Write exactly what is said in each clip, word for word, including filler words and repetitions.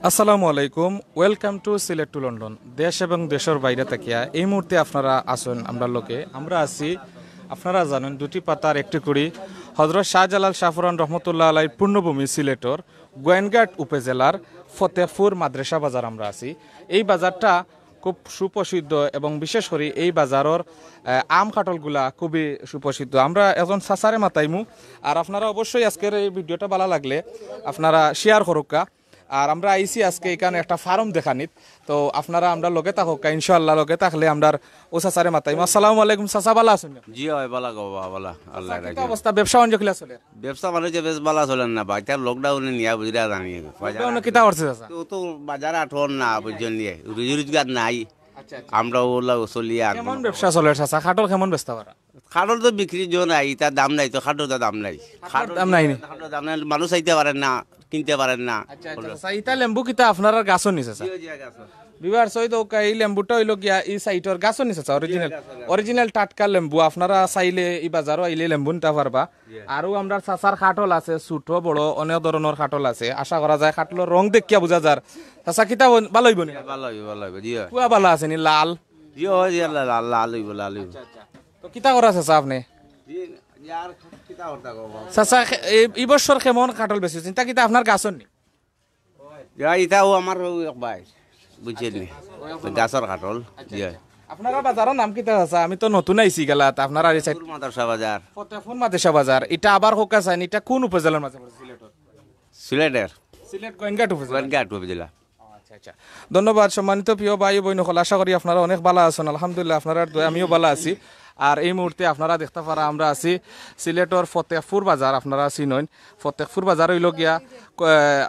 আসসালামু আলাইকুম, welcome to Sylhet to London. দেশ এবং দেশর বাইরে থাকিয়া এই মুহূর্তে আপনারা আছইন আমরার লগে। আমরা আছি, আপনারা জানইন, দুটি পাতার একটি কুড়ি, হজরত শাহজালাল শাহপরান রহমতুল্লাহ আলাইহির পূর্ণভূমি সিলেটর গোয়াইনঘাট উপজেলার ফতেপুর মাদ্রাসা বাজার আমরা আছি। এই বাজারটা খুব সুপ্রসিদ্ধ এবং বিশেষ করি এই বাজারর, আহ, আম কাঠলগুলা খুবই সুপ্রসিদ্ধ। আমরা একজন চাচারে মাতাইমু, আর আপনারা অবশ্যই আজকের এই ভিডিওটা ভালা লাগলে আপনারা শেয়ার করুক্কা। আর আমরা আইছি আজকে এখানো একটা ফার্ম দেখানিত, তো আপনারা আমরার লগে থাকুক্কা, ইনশাআল্লাহ লগে থাকলে আমরার অউ চাচারে মাতাইমু। আসসালামু আলাইকুম চাচা, ভালা আছইন নি? জি অয়, ভালা গো বাবা, ভালা, আল্লাহ চাচা, কিতা রাখে। অবস্থা, ব্যবসা বাণিজ্য কিলা চলের? ব্যবসা বাণিজ্য বেশ ভালা চলের না বা, ইতা লকডাউনে নিয়া বুঝরা জানি। লকডাউনে কিতা করছে চাচা? তো, তো বাজার আটর না, বুঝছইন নি, রুজি রোজগার নাই। আচ্ছা, আচ্ছা। আমরা ওলা চলি আর কেমন ব্যবসা চলের চাচা? কাঠল কেমন বেচতা পারা? কাঠল তো বিক্রির জো নাই, ইতা দাম নাই তো, কাঠলর তো দাম নাই। কাঠলর দাম নাই নি? কাঠলর দাম নাই, মানুষ আইতা পারের না, কিনতা পারের না। আচ্ছা, আচ্ছা, আচ্ছা, ইতা লেম্বু কিতা আপনারার গাছর নি চাচা? জি, জি, গাছর। ভিউয়ার্স, অউ দেখউক্কা, এই লেম্বুটা অইলো গিয়া ই সাইটর গাছর নি চাচা, অরিজিনাল, গাছর, গাছর। অরিজিনাল টাটকা লেম্বু। আপনারা চাইলে ই বাজারো আইলে লেম্বু নিতা পারবা। জি। আরো আমরার চাচার কাঠল আছে, ছোট বড় অনেক ধরনর কাঠল আছে। আশা করা যায় কাঠলর রং দেখিয়া বুঝা যার। চাচা, কিতা বন-, ভালা অইবো নি? ভালা অইবো, ভালা অইবো, জি অয়। কুয়া ভালা আছে নি, লাল? জি অয়, জি, লাল, লাল, লাল অইবো, লাল অইবো। আচ্ছা, আচ্ছা। তো কিতা করা চাচা আপনে? জি, জি, আর কিতা করতা গো বাবা? চাচা, খে-, এই, এই বছর কেমন কাঠল বেচছইন? ইতা কিতা আপনার গাছর নি? ইয়া, ইতাও আমার অউ এক ভাই, বুঝছইন নি? তো গাছর কাঠল, আচ্ছা, জি। আচ্ছা। আপনারার বাজারর নাম কিতা চাচা? আমি তো নতুন আইছি গেলা, তা আপনারার এই সাইড ফতেপুর মাদ্রাসা বাজার। ফতেপুর মাদ্রাসা বাজার। ইটা আবার কউক্কা চাইন, ইটা কোন উপজেলার মাঝে পড়ছে সিলেটর? সিলেটর। সিলেট গোয়াইনঘাট উপজেলা। গোয়াইনঘাট উপজেলা। আচ্ছা, আচ্ছা। ধন্যবাদ সম্মানিত প্রিয় ভাই ও বইন অকল, আশা করি আপনারা অনেক ভালা আছইন। আলহামদুলিল্লাহ, আপনারার দোয়ায় আমিও ভালা আছি। আর এই মুহূর্তে আপনারা দেখতা পারা আমরা আছি সিলেটর ফতেপুর বাজার, আপনারা চিনইন। ফতেপুর বাজার অইলো গিয়া, ক-,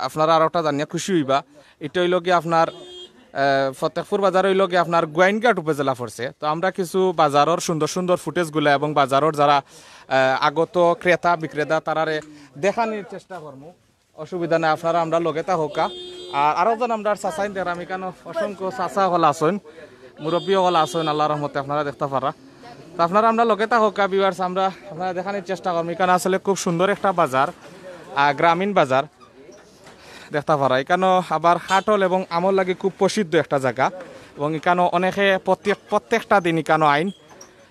আপনারা আরোটা জানিয়া খুশি অইবা। ইটা অইলো গিয়া আপনার, আহ, ফতেপুর বাজার অইলো গিয়া আপনার গোয়াইনঘাট উপজেলা পড়ছে। তো আমরা কিছু বাজারর সুন্দর সুন্দর ফুটেজগুলা এবং বাজারর যারা, আহ, আগত ক্রেতা বিক্রেতা তারারে দেখানির চেষ্টা করমু। অসুবিধা নাই, আপনারা আমরার লগে থাকউক্কা। আর আরোজন আমরার চাচাইন দেখরাম, ইকানো অসংখ্য চাচা অকল আছইন, মুরব্বি অকল আছইন, আল্লার রহমতে আপনারা দেখতা পারা। তো আপনারা আমরার লগে থাকউক্কা, ভিউয়ার্স, আমরা আপনারারে দেখানির চেষ্টা করমু। ইকানো আসলে খুব সুন্দর একটা বাজার, আহ, গ্রামীণ বাজার দেখতা পারা। ইকানো আবার কাঠল এবং আমর লাগি খুব প্রসিদ্ধ একটা জাগা, এবং ইকানো অনেকে প্রত্যেক, প্রত্যেকটা দিন ইকানো আইন।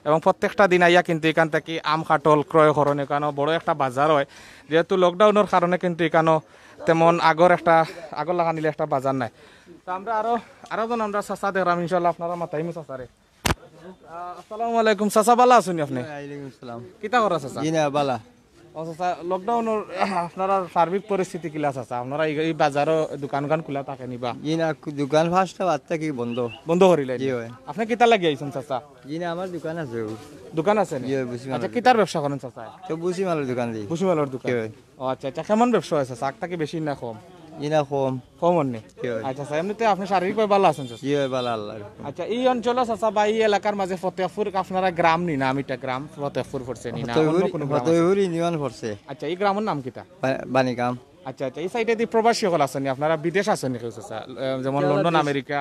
এবং প্রত্যেকটা দিন আইয়া কিন্তু ইকান থাকি আম কাঠল ক্রয় করইন। ইকানো বড় একটা বাজার অয়, যেহেতু লকডাউনর কারণে কিন্তু ইকানো তেমন আগর একটা, আগর লাখান ইলা একটা বাজার নাই। তো আমরা আরো, আরোজন আমরা চাচা দেখরাম, ইনশাআল্লাহ আপনারারে মাতাইমু চাচারে। আহ, আসসালামু আলাইকুম চাচা, ভালা আছইন নি আপনে? ওয়ালাইকুম আসসালাম। কিতা করা চাচা? জি না, ভালা। ও চাচা, লকডাউনর আপনারার সার্বিক পরিস্থিতি কিলা চাচা? আপনারা এই, এই বাজারো দোকান উকান খোলা থাকে নি বা? জি না, কু-, দোকান পাঁচটা বাদ থাকি বন্ধ। বন্ধ করিলাইন? জি অয়। আপনে কিতার লাগি আইছইন চাচা? জি না, আমার দোকান আছে। দোকান আছে নি? জি অয়, ভুসি মালর আচ্ছা, দোকান। কিতার ব্যবসা করইন চাচা? তো ভুসি মালর দোকান দেই। ভুসি মালর দোকান? জি অয়। ও আচ্ছা, আচ্ছা, কেমন ব্যবসা অয় চাচা? আগ থাকি বেশি না কম? জি না, কম। কম অর নি? জি অয়। আচ্ছা, আচ্ছা, এমনিতে আপনে শারীরিকভাবে ভালা আছইন চাচা? জি অয়, ভালা আল্লার। আচ্ছা, এই অঞ্চলো চাচা বা এই এলাকার মাঝে ফতেপুর আপনারার গ্রাম নি না? আমি ইটা গ্রাম ফতেপুর পড়ছে নি না? অন্য ফতেপুর, কোনো গ্রাম আছে? ফতেপুর ইউনিয়ন পড়ছে। আচ্ছা, এই গ্রামর নাম কিতা? বা-, বানিকাম। আচ্ছা, আচ্ছা, এই সাইডেদি প্রবাসী অকল আছইন নি? আপনারা বিদেশ আছইন নি কেউ চাচা? আহ, যেমন লন্ডন, আমেরিকা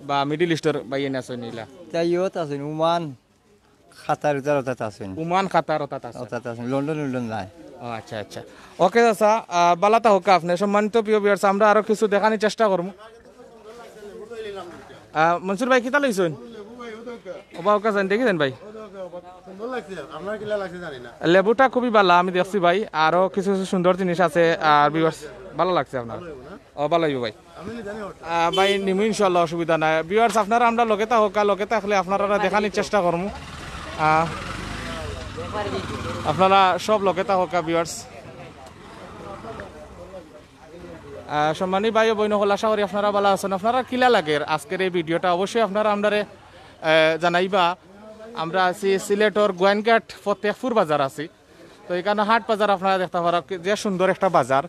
বা মিডল ইস্টর বাইয়াইন আছইন নি ইলা? তা ইয়ত আছইন, ওমান, কাতার, উতার অতাত আছইন। ওমান, কাতার অতাত আছইন। অতাত আছইন, লন্ডন, লন্ডন নাই। ও আচ্ছা, আচ্ছা। ওকে চাচা, আহ, ভালা থাকউক্কা আপনে। সম্মানিত প্রিয় ভিউয়ার্স, আমরা আরো কিছু দেখানির চেষ্টা করমু। আহ, মনসুর ভাই, কিতা লইছইন? ওবা, ওকে চাইন, দেখি দেন ভাই। সুন্দর লাগছে, আপনার কিলা লাগছে জানি না। লেবুটা খুবই ভালা, আমি দেখছি ভাই। আরো কিছু কিছু সুন্দর জিনিস আছে, আর ভিউয়ার্স, ভালা লাগছে আপনার। ও, ভালা অইবো ভাই। আহ, ভাই, নিমু ইনশাআল্লাহ, অসুবিধা নাই। ভিউয়ার্স, আপনারা আমরার লগে থাকউক্কা, লগে থাকলে আপনারারে দেখানির চেষ্টা করমু। আহ, আপনারা সব লগে থাকউক্কা, ভিউয়ার্স। আহ, সম্মানী ভাই ও বইন অকল, আশা করি আপনারা ভালা আছইন। আপনারার কিলা লাগের আজকের এই ভিডিওটা? অবশ্যই আপনারা আমরারে, আহ, জানাইবা। আমরা আছি সিলেটর গোয়াইনঘাট ফতেপুর বাজার আছি। তো ইকানো হাট বাজার আপনারা দেখতা পারা, কি যে সুন্দর একটা বাজার।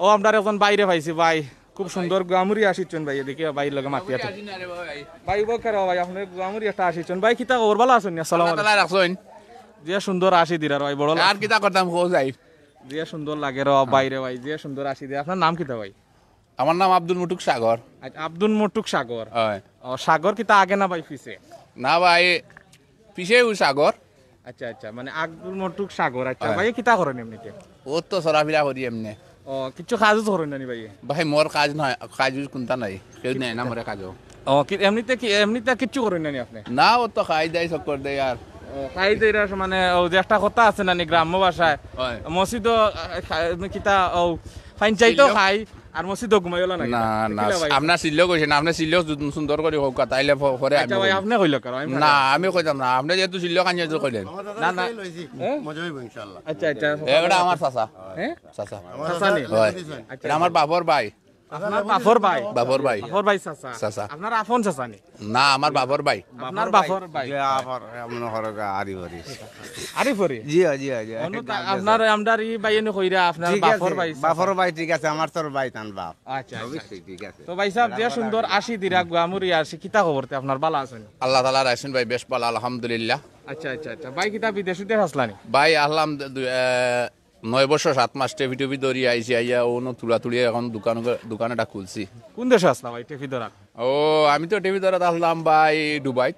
ও, আমরার একজন ভাইরে পাইছি, ভাই খুব সুন্দর গুয়ামুরি আশিছইন ভাই, এদিকে ভাইর লগে মাতিয়া থাকি। ভাই, উবা করো ভাই, আপনে গুয়ামুরি একটা আশিছইন। ভাই, কিতা খবর? ভালা আছইন নি? আসসালামু আলাইকুম। যে সুন্দর আশি দিরার ভাই, বড় আর কিতা করতাম, খোঁজ আই। যে সুন্দর লাগে রে ভাইরে ভাই, যে সুন্দর আশি দিরার। আপনার নাম কিতা ভাই? আমার নাম আব্দুল মুটুক সাগর। আচ্ছা, আব্দুল মুটুক সাগর। অয়। ও, সাগর কিতা আগে না ভাই পিছে? না ভাই, পিছেউ সাগর। আচ্ছা, আচ্ছা, মানে আব্দুল মুটুক সাগর। আচ্ছা, অয়। ভাই, কিতা করইন এমনিতে? অউ তো চলাফিরা করি এমনে। ও, কিচ্ছু কাজ উজ করইন না নি ভাই? ভাই, মোর কাজ নাই, কাজ উজ কুনতা নাই, কেউ নেয় না মোরে কাজও। ও, কি, এমনিতে কি, এমনিতে কিচ্ছু করইন না নি আপনে? না, ও তো খাই দেয়, চক্কর দেয় আর। ও, খাই দেয়, এরা মানে, ও যে একটা কথা আছে না নি গ্রাম্য ভাষায়, হয়। মসজিদও, আহ, খা-, কিতা, ও, ফাইন চাইতেও খাই, আর মসজিদও ঘুমাইওলা না না, কিতা? না, কিলা ভাই? আপনার সিল্লো কইছে না, আপনার সিল্লো সুন্দর করে হোক, তাইলে প-, পরে আচ্ছা আমি ভাই, কইব। আপনে কইলো কেন? আমি না, পারি। আমি কইতাম না, আপনি যেহেতু সিল্লো কাঞ্জা তো কইলেন। না, না। হ্যাঁ? মজা হইব ইনশাআল্লাহ। আচ্ছা, আচ্ছা। এ, ওটা আমার চাচা। হ্যাঁ? চাচা। চাচা নি? হয়। আচ্ছা। এটা আমার বাপর ভাই। আপনার বাপর ভাই? বাপর ভাই। বাপর ভাই চাচা। চাচা। আপনার আপন চাচা নি? না, আমার বাপর ভাই। আপনার বাপর ভাই। যে আবার মনে করো গা আরি ভরি। আরি ভরি? জি, জি, জি। অনু তা-, আপনার আমরার ই ভাই এনে কইরা আপনার ঠিক আছে, বাপর ভাই চাচা। বাপর ভাই ঠিক আছে, আমার তোর ভাই তান বাপ। আচ্ছা, আচ্ছা। অবশ্যই ঠিক আছে। তো ভাই সাহেব, যে সুন্দর আশি দিরা গুয়ামুরি আশি, কিতা খবর তে আপনার, ভালা আছইন? আল্লাহ তাআলা রাখছইন ভাই, বেশ ভালা, আলহামদুলিল্লাহ। আচ্ছা, আচ্ছা, আচ্ছা। ভাই কিতা বিদেশ উদেশ আছলা নি? ভাই, আহলাম দু-, এ, নয় বছর সাত মাস টেফি টুফি ধরি আইছি, আইয়া অনো তুলা তুলি এখন দোকান, দোকান এটা খুলছি। কোন দেশে আছলা ভাই টেফি ধরাত? ও, আমি তো টেফি ধরাত আছলাম ভাই দুবাই।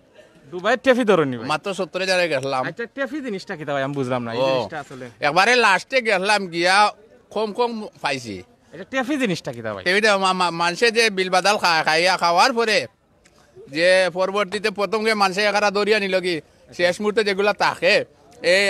দুবাই টেফি ধরো নি ভাই? মাত্র সত্তর হাজারে গেছলাম। আচ্ছা, টেফি জিনিসটা কিতা ভাই? আমি বুঝলাম না এই ও, জিনিসটা আসলে। একবারে লাস্টে গেছলাম গিয়া কম কম পাইছি। আচ্ছা, টেফি জিনিসটা কিতা ভাই? টেফিটা মা-, মা-, মানষে যে বিল বাদাল খায়, খাইয়া খাওয়ার পরে যে পরবর্তীতে প্রথম গিয়ে মানষে একারা ধরিয়া নিল কি, শেষ মুহূর্তে যেগুলা থাকে, এই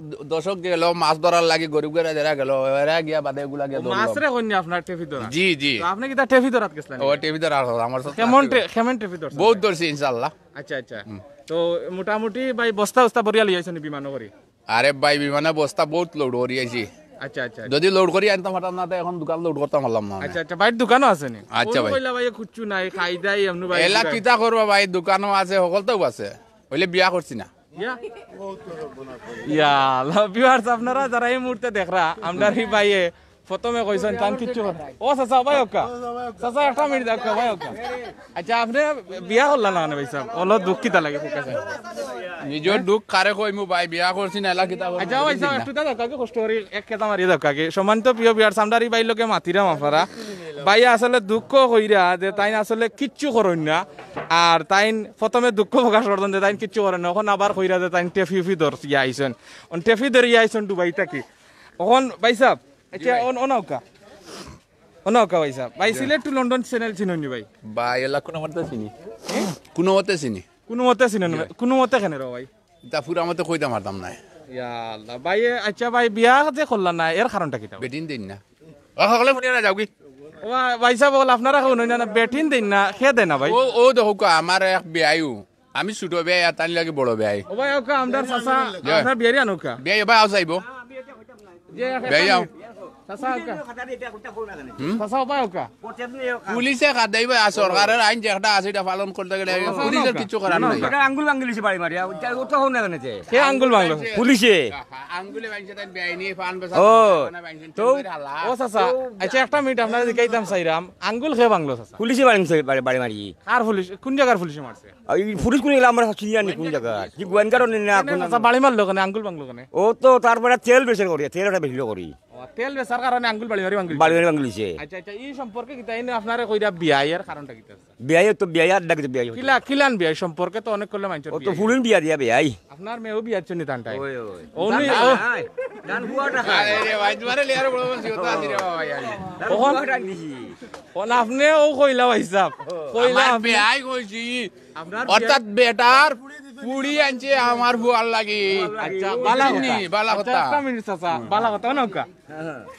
দ-, দর্শক গেল মাছ ধরার লাগি, গরিব গেরা যারা গেল, এরা গিয়া বাদে এগুলা গিয়া ও, ধরলো। মাছ রে কইনি আপনার টেফি ধরা? জি, জি। তো আপনি কিতা টেফি ধরাত গেছলেন? ও, টেফি ধরা, আমার সাথে কেমন আছে। টে-, কেমন টেফি ধরছেন বহুত ভাই? ধরছি ইনশাআল্লাহ। আচ্ছা, আচ্ছা। হুম। তো মোটামুটি ভাই বস্তা উস্তা ভরিয়া লই আইছনি বিমানো করি? আরে ভাই, বিমানে বস্তা বহুত লোড করি আইছি। আচ্ছা, আচ্ছা, আচ্ছা। যদি লোড করি আনতাম পারতাম না, তো এখন দোকান লোড করতাম পারলাম না। আচ্ছা, আচ্ছা, ভাইর দোকানও আছে নি? আচ্ছা ভাই। কইলা ভাই, কিচ্ছু নাই, খাই দাই এমনি ভাই। এলা কিতা করবা ভাই, দোকানও আছে, হকলতাও আছে। হইলে বিয়া করছি না। ইয়া। ইয়া, আল্লাহ, viewers, আপনারা যারা এই মুহূর্তে দেখরা, আমরার এই ভাইয়ে প্রথমে কইছইন, তান কিচ্ছু করে। ও চাচা, ভাই ওকা। চাচা, একটা মিনিট দেখো, ভাই ওকা। আচ্ছা, আপনে বিয়া করলা না কেনে ভাই সাহেব? অলা দুঃখ কিতা লাগে, ঠিক আছে? নিজর দুঃখ কারে কইমু ভাই, বিয়া করছি না, এলা কিতা করমু? আচ্ছা, ভাই সাহেব, একটু দেখো, কাকে কষ্ট করি, এক খেতা মারি দেখো, কাকে। সম্মানিত প্রিয় viewers, আমরার এই ভাইর লগে মাতিরাম আপনারা। ভাই আসলে দুঃখ কইরা যে তাইন আসলে কিচ্ছু করইন না। আর তাইন প্রথমে দুঃখ প্রকাশ করছইন যে তাইন কিচ্ছু করইন না। অখন আবার কইরা যে তাইন টেফি উফি ধরিয়া আইছইন। অন টেফি ধরিয়া আইছইন দুবাই থাকি। অখন ভাই সাহেব, আচ্ছা, ভাই। অন-, অনাউক্কা। অনাউক্কা ভাই সাহেব। ভাই, জি। Sylhet to London channel চিনইন নি ভাই? ভাই, এলা কুনুমতে চিনি। কুনুমতে চিনি। কুনুমতে চিনইন নি জি। ভাই? কুনুমতে কেনে রে ভাই? ইতা পুরা মতে কইতাম পারতাম না। ইয়া আল্লাহ। ভাই, এ, আচ্ছা ভাই, বিয়া যে করলা না, এর কারণটা কিতা? বেটিন দেইন না। ও, হকলে হুনিয়া না যাও কি? ও, ভাই সাহেব, অকল আপনারা কেউ নইন না, বেটিন দেইন না, কে দেয় না ভাই? ও, ও দেখউক্কা, আমার এক বিয়াইও। আমি ছোট বিয়াই, আর তান লাগি বড় বিয়াই। ও ভাই, ওকা, আমরার চাচা, জি। আপনার বিয়ারি আনউক্কা। বিয়াই, ভাই, আও চাইবো। জি, এক বিয়াই, আও। চাচা, ওকা। হুম? চাচা, ও ভাই, ওকা। পুলিশে খাদাইবা, আর সরকারের আইন যেটা আছে, এটা পালন করতে গেলে ও, পুলিশের ওকা। কিচ্ছু করার নাই। ওটা আঙ্গুল ভাঙ্গিলিছে বাড়ি মারিয়া, ওটা, ওটা হো না জানে যে। কে আঙ্গুল ভাঙলো? পুলিশে। আঙ্গুলে ভাঙছে, তাই বেআইনি পান বেচা, ও, পান বেচা, তো, চুরি হালা। ও চাচা, তো, আচ্ছা, একটা মিনিট, আপনারে জিকাইতাম চাইরাম, আঙ্গুল কে ভাঙলো চাচা? পুলিশে বাড়ি মারছে, বাড়ি, বাড়ি মারি। কার পুলিশ? কোন জাগার পুলিশে মারছে? এই পুলিশ কোন এলা আমরা চিনি জানি কোন জাগা? কি গোয়েন্দারও নেই না, কেনে কোন চাচা বাড়ি মারলো কেনে? আঙ্গুল ভাঙলো কেনে? ও তো তারপরে তেল বেচের করি, তেল ওটা বেশি করি। ও, তেল বেচার কারণে আঙ্গুল বাড়ি মারি ভাঙিল। বাড়ি মারি ভাঙিলিছে। আচ্ছা, আচ্ছা, এই সম্পর্কে কিতা এনে আপনারে কইরা বিয়াইয়ের কারণটা কিতা? বিয়াই তো বিয়াই আর ডাকতে বিয়াই হইতো। কিলা, কিলান বিয়াই সম্পর্কে তো অনেক করলে মানছে ও তো বিয়াই। ফুলিন বিয়া দিয়া বিয়াই। আপনার মেয়েও বিয়া চুনি তানটাই। ওই, ওই। ও নি, ও। আরে রে ভাই, তোমারে লিয়ার বড় বলছি, ও তো আছি রে বাবা, ইয়ার। ও, আপনি ও কইলা ভাই সাহেব। কইলা আমার আপনি। বিয়াই কইছি। আপনার অর্থাৎ বিয়া- বেটার পুড়ি আনছে আমার ফুয়ার লাগি। আচ্ছা, বালা বুঝলি? কথা। বালা আচ্ছা, কথা। একটা মিনিট চাচা, বালা কথা নৌকা।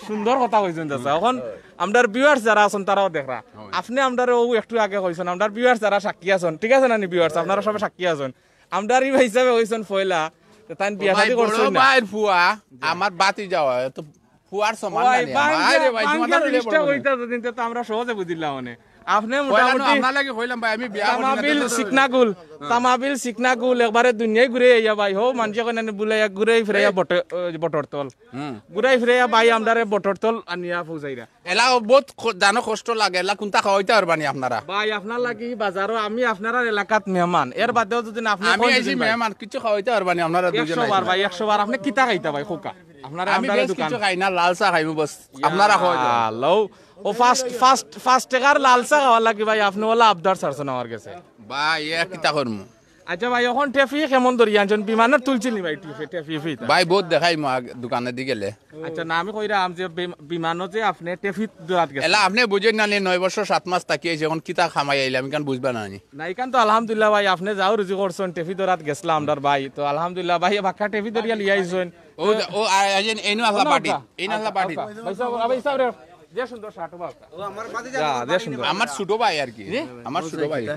সুন্দর কথা কইছেন চাচা। এখন আমরার viewers যারা আছেন তারাও দেখরা। আপনি আমরারে ও একটু আগে কইছেন, আমরার viewers যারা সাক্ষী আছেন, ঠিক আছে না নি viewers? আপনারা সবাই সাক্ষী আছেন। আমরার ই ভাই হিসাবে কইছেন পয়লা, তো তাইন বিয়া ও ভাই, শাদী করছেন বড় না। ভাইর ফুয়া, আমার বাতি যাওয়া, তো ফুয়ার সমান ওই না নি, বাংলা, আমার রে ভাই, বাংলা তোমার রে জিনিসটা বড় ভাই। কইতা তো দিন তো আমরা সহজে বুঝিলাম মানে। আপনি পয়লা না, মোটামুটি আপনার লাগি কইলাম ভাই, আমি বিয়া করছি না, তামাবিল তো তো সিকনাগুল, তামাবিল সিকনাগুল, একবারে দুনিয়ায় ঘুরে আইয়া ভাই, হো, মানষে কয় না নি, বুলাইয়া ঘুরে ফিরে আইয়া এই। বটে-, ওই বটর তল। হুম। ঘুরাই ফিরে আইয়া ভাই আমরারে বটর তল আনিয়া পৌঁছাইরা। এলা বহুত খ-, জানো কষ্ট লাগে, এলা কোনটা খাওয়াইতে পারবানি আপনারা? ভাই, আপনার লাগি বাজারও আমি আপনার এলাকাত মেহমান, এর বাদেও যদি না আপনি আমি কোন আইছি দিন ভাই? মেহমান, কিছু খাওয়াইতে পারবানি আপনারা দুজন একশো বার আইছি। ভাই, একশো বার, আপনি কিতা খাইতা ভাই, খোকা? আপনারা আমি আমরারে বেশ দোকান কিছু খাই না, লাল চা খাইমু বস। ইয়া আপনারা খাওয়াই দেন। আল্লাহ। ও পাঁচ, পাঁচ, পাঁচ টেকার লাল চা খাওয়ার লাগি ভাই, আপনি ওলা আবদার ছাড়ছেন আমার গেছে। ভাই, এ কিতা করমু? আচ্ছা ভাই, অখন টেফি কেমন ধরি আনছইন? বিমানর তুলছিল নি ভাই টেফি, টেফি ফিতা? ভাই, বহুত দেখাইমু আগ-, দোকানেদি গেলে। আচ্ছা, না, আমি কইরাম যে বিম-, বিমানো যে আপনে টেফি ধরাত গেছলা। এলা আপনে বুঝইন না নি, নয় বছর সাত মাস থাকি আইছি, অখন কিতা কামাই আইলাম, ইখান বুঝবা না নি? না, ইখান তো আলহামদুলিল্লাহ ভাই, আপনে যাও রুজি করছইন, টেফি ধরাত গেছলা আমরার ভাই। তো আলহামদুলিল্লাহ ভাই, বাক্কা টেফি ধরিয়া লইয়া আইছইন। ও যা-, ও আ-, আ-, এইনু আছলা পার্টি, এইনু আছলা পার্টি। ভাই সাহেব, ভাই সাহেব রে, যে সুন্দর শার্ট বাবা। ও আমার বাদে যা, যে সুন্দর। আমার ছোট ভাই আর কি। জি? আমার ছোট ভাই।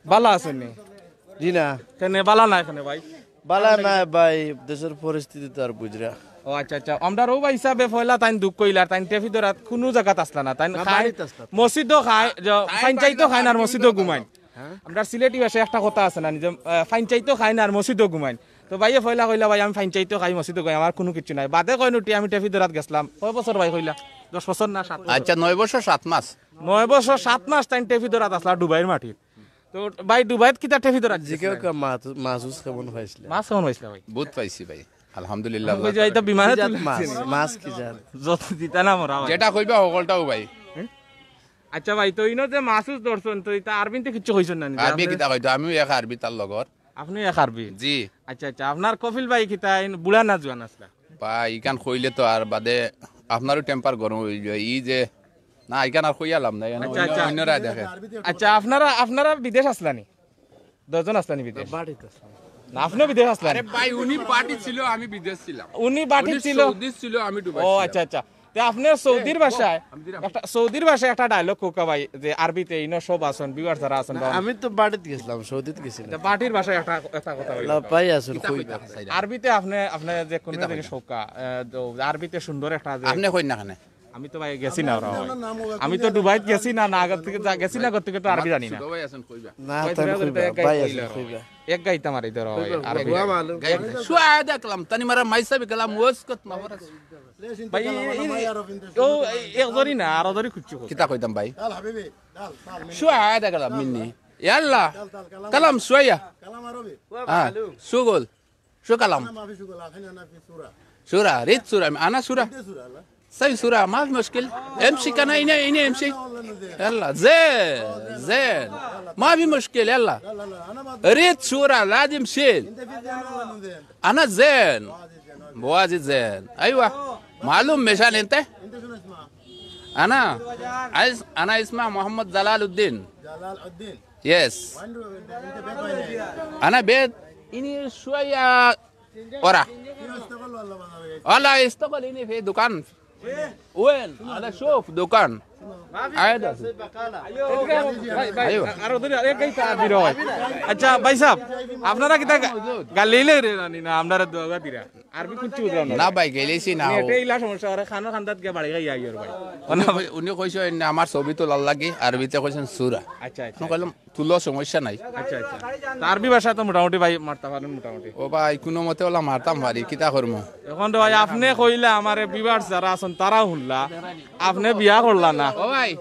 বালা আছইন নি? জি না। কেনে বালা নাই কেনে ভাই? বালা নাই ভাই, দেশর পরিস্থিতি তো আর বুঝরা। ও আচ্ছা, আচ্ছা। আমরার অউ ভাই হিসাবে পয়লা তাইন দুখ কইলা, তাইন টেফি ধরাত কুনু জাগাত আছলা না। তাইন না, খাই বাড়িত আছলা। মসজিদো খায়, যে তাইন পঞ্চায়েতো বাড়িত খায় না আর খায় মসজিদো কুনু ঘুমাইন। জাগাত। হ্যাঁ? আমরার সিলেটি ভাষায় একটা কথা আছে না, নিজে, আহ, পঞ্চায়েতো খায় না আর মসজিদো ঘুমাইন। তো ভাইয়ে পয়লা কইলা, "ভাই, আমি পঞ্চায়েতো খাই, মসজিদো খাই, আমার কুনু কিচ্ছু নাই।" বাদে কইন উঠি, "আমি টেফি ধরাত গেছলাম।" কয় বছর ভাই কইলা? দশ বছর না সাত বছর? আচ্ছা, নয় বছর সাত মাস। নয় বছর সাত মাস তাইন টেফি ধরাত আছলা ডুবাইর মাটিত। তো ভাই, ডুবাইত কিতা টেফি ধরাত জিকে গেছিলা? ওকে মাছ, মাছ উস কেমন পাইছিলা? মাছ কেমন পাইছিলা ভাই? বহুত পাইছি ভাই, আলহামদুলিল্লাহ। ওই যে এটা বিমানে কি জাত তুলে মাছ? আনছে। মাছ কি জাত? যত দিতা না মরা ভাই। যেটা কইবা হকলটাও ভাই। আচ্ছা ভাই, তো ইনো যে মাছ উস ধরছইন, তো ইতা আরবিতে কিচ্ছু কইছইন না নি? আরবি আপনি কিতা কইতো? আমিও এক আরবি তার লগর। আপনি এক আরবি? জি। আচ্ছা, আচ্ছা, আপনার কফিল ভাই কিতা ইন বুড়া না জুয়ান আছলা? ভাই, ইখান কইলে তো আর বাদে আপনারও টেম্পার গরম অই যায়। ই যে, না, ইখান আর কইয়া লাভ নাই, ইখান আচ্ছা, অন্য, আচ্ছা। অন্যরা দেখে। আচ্ছা, আপনারা, আপনারা বিদেশ আছলা নি? দশজন আছলা নি বিদেশ? বাড়িত আছলা। না, আপনিও বিদেশ আছলা নি? আরে ভাই, উনি বাড়িত ছিল, আমি বিদেশ ছিলাম। উনি বাড়িত উনি ছিল? সৌদি ছিল, আমি দুবাই ও, ছিলাম। আচ্ছা, আচ্ছা। তে আপনি সৌদির ভাষায় একটা, সৌদির ভাষায় একটা ডায়লগ কউক্কা ভাই, যে আরবিতে ইনো সব আছইন, ভিউয়ার যারা আছইন, না, বা আমি তো বাড়িত গেছিলাম, সৌদিত গেছি না। আচ্ছা, বাড়ির ভাষায় একটা, একটা কথা কইবা। লাপাই আছইন, কিতা কইবা? কইতা চাইরা? আরবিতে আপনি, আপনি যে কোনো কিতা দিকে কইতা? সৌকা, আহ, তো আরবিতে সুন্দর একটা যে আপনি কইন না কেনে? আমি তো ভাই গেছি না ওরা ভাই। আমি তো দুবাইত গেছি না, না আগর থেকে যা-, গেছি না আগর থেকে তো আরবি জানি না। ছোট ভাই আছইন, কইবা। না, কইবা, তাই কইবা, কইবা, কইবা, ভাই কইবা। আছইন, কইবা। এক গাইতা মারি ধরো ভাই, কইবা, আর কইবা। গাইতা। শুয়া দেখলাম, তানি মারা মাইসা বি কালাম ওয়াস কত মাফারাস। ভাই, ই, ই, ই, ও, এই এক ধরি না, আরো ধরি খুঁজছি। কিতা কইতাম ভাই? শুয়া দেখলাম মিন্নি। ইয়াল্লা। কালাম শুয়া। হ্যাঁ, শুগল। شو كلام؟ أنا ما في شغل، الحين أنا في صورة. صورة، ريت صورة، أنا صورة. أنت صورة، لا؟ سوي صورة، ما في مشكلة. امشي كان هنا، هنا امشي. لا، والله أنا زين. يلا، زين، زين. ما في مشكلة، يلا. لا، لا، لا، أنا ما في ريت صورة، لازم شيل. أنت في زين ولا أنا زين؟ أنا زين. بوازي زين، بوازي زين. أيوة. معلوم مشان أنت؟ أنت شنو اسمك؟ أنا؟ عايز، أنا اسمي محمد جلال الدين. جلال الدين. Yes. وين رو-، أنت، أنت بيت وين؟ أنا بيت إني شوية ورا. في اشتغل ولا ما في؟ والله اشتغل إني في دكان. وين؟ هذا شوف دكان. عادي. ভাই, ভাই, أيوة. আরো ধরি, আরো এক গাইতা দিরো ভাই। আচ্ছা, ভাই সাহেব, আপনারা কিতা গা-, গালি লে রে নানি না, আপনারা দোয়া দিরা? আরবি কুচ্ছু বুঝলাম না। না ভাই, গেলেছি না। নেটে ইলা সমস্যা, আরে খানো খান্দাত গিয়া বাড়ি খাই আইয়র ভাই। উনি কই-, উনি কইছে, "এনে আমার ছবি তোলার লাগি," আরবিতে কইছেন সুরা। আচ্ছা, আচ্ছা। আমি কইলাম, "তুলো, সমস্যা নাই।" আচ্ছা, আচ্ছা। তা আরবি ভাষা তো মোটামুটি ভাই মারতা পারেন মোটামুটি। ও ভাই, কোনো মতে ওলা মারতাম পারি, কিতা করমু? এখন তো ভাই আপনে কইলা, আমারে ভিউয়ার্স যারা আছইন তারাও হুনলা, আপনে বিয়া করলা না। ও ভাই।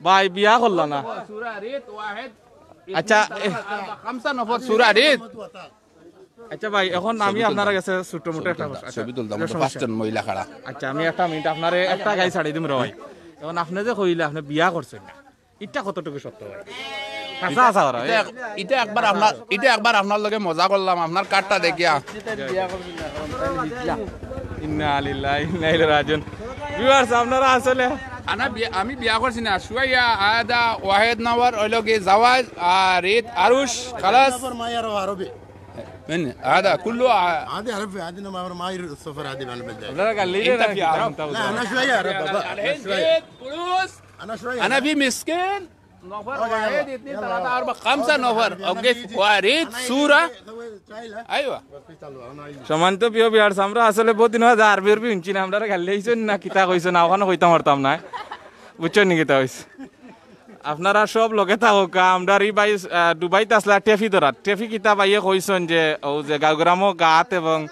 ভাই, বিয়া করলা না। সুরা রিত ওয়াহিদ। আচ্ছা, এ- খামসা নফর সুরা রিত। আচ্ছা ভাই, এখন আমি আপনার কাছে ছোট মোটো একটা প্রশ্ন, আচ্ছা, ছবি তুলতাম, এটা ওটা সমস্যা পাঁচজন মহিলা খাড়া। আচ্ছা, আমি একটা মিনিট আপনারে একটা গাই ছাড়ি দিমু রে ভাই। এখন আপনে যে কইলা আপনে বিয়া করছইন না, ইটা কতটুকু সত্য ভাই? হাছা হাছা করা, ইটা এক-, ইটা একবার আপনার, ইটা একবার আপনার লগে মজা করলাম, আপনার কার্ডটা দেখিয়া। ইন্না লিল্লাহি ইন্না ইলাইহি রাজিউন। ভিউয়ার্স, আপনারা আসলে আনা বিয়া-, আমি বিয়া করছি না, শুয়াইয়া আদা ওয়াহেদ নাওয়ার অইলো কি জাওয়াজ আর রিত আরুশ খালাস। মানে, هذا كله ع- هذه عرف، هذه نمر ما ير-، السفر هذه مع البلد. لا، قال لي انت لا، في عرب. لا، انا شويه عرب بابا، انا شويه. انا شويه. انا في مسكين. نفر واحد، اثنين، ثلاثة، أربعة، خمسة نفر. اوكي، وريت صورة. ايوه. সম্মানিত প্রিয় ভিউয়ার্স, আমরা আসলে বহুত দিন হয় আরবি আরবি হুনছি না, আমরা গালি আইছইন না কিতা কইছইন না, ওখানে কইতাম পারতাম না। বুঝছইন নি কিতা কইছি? আপনারা সব লগে থাকউক্কা, আমরার ই ভাই, আহ, দুবাইত আছলা টেফি ধরাত। টেফি কিতা ভাইয়ে কইছইন যে, অউ যে গাঁওগ্রামো গাত এবং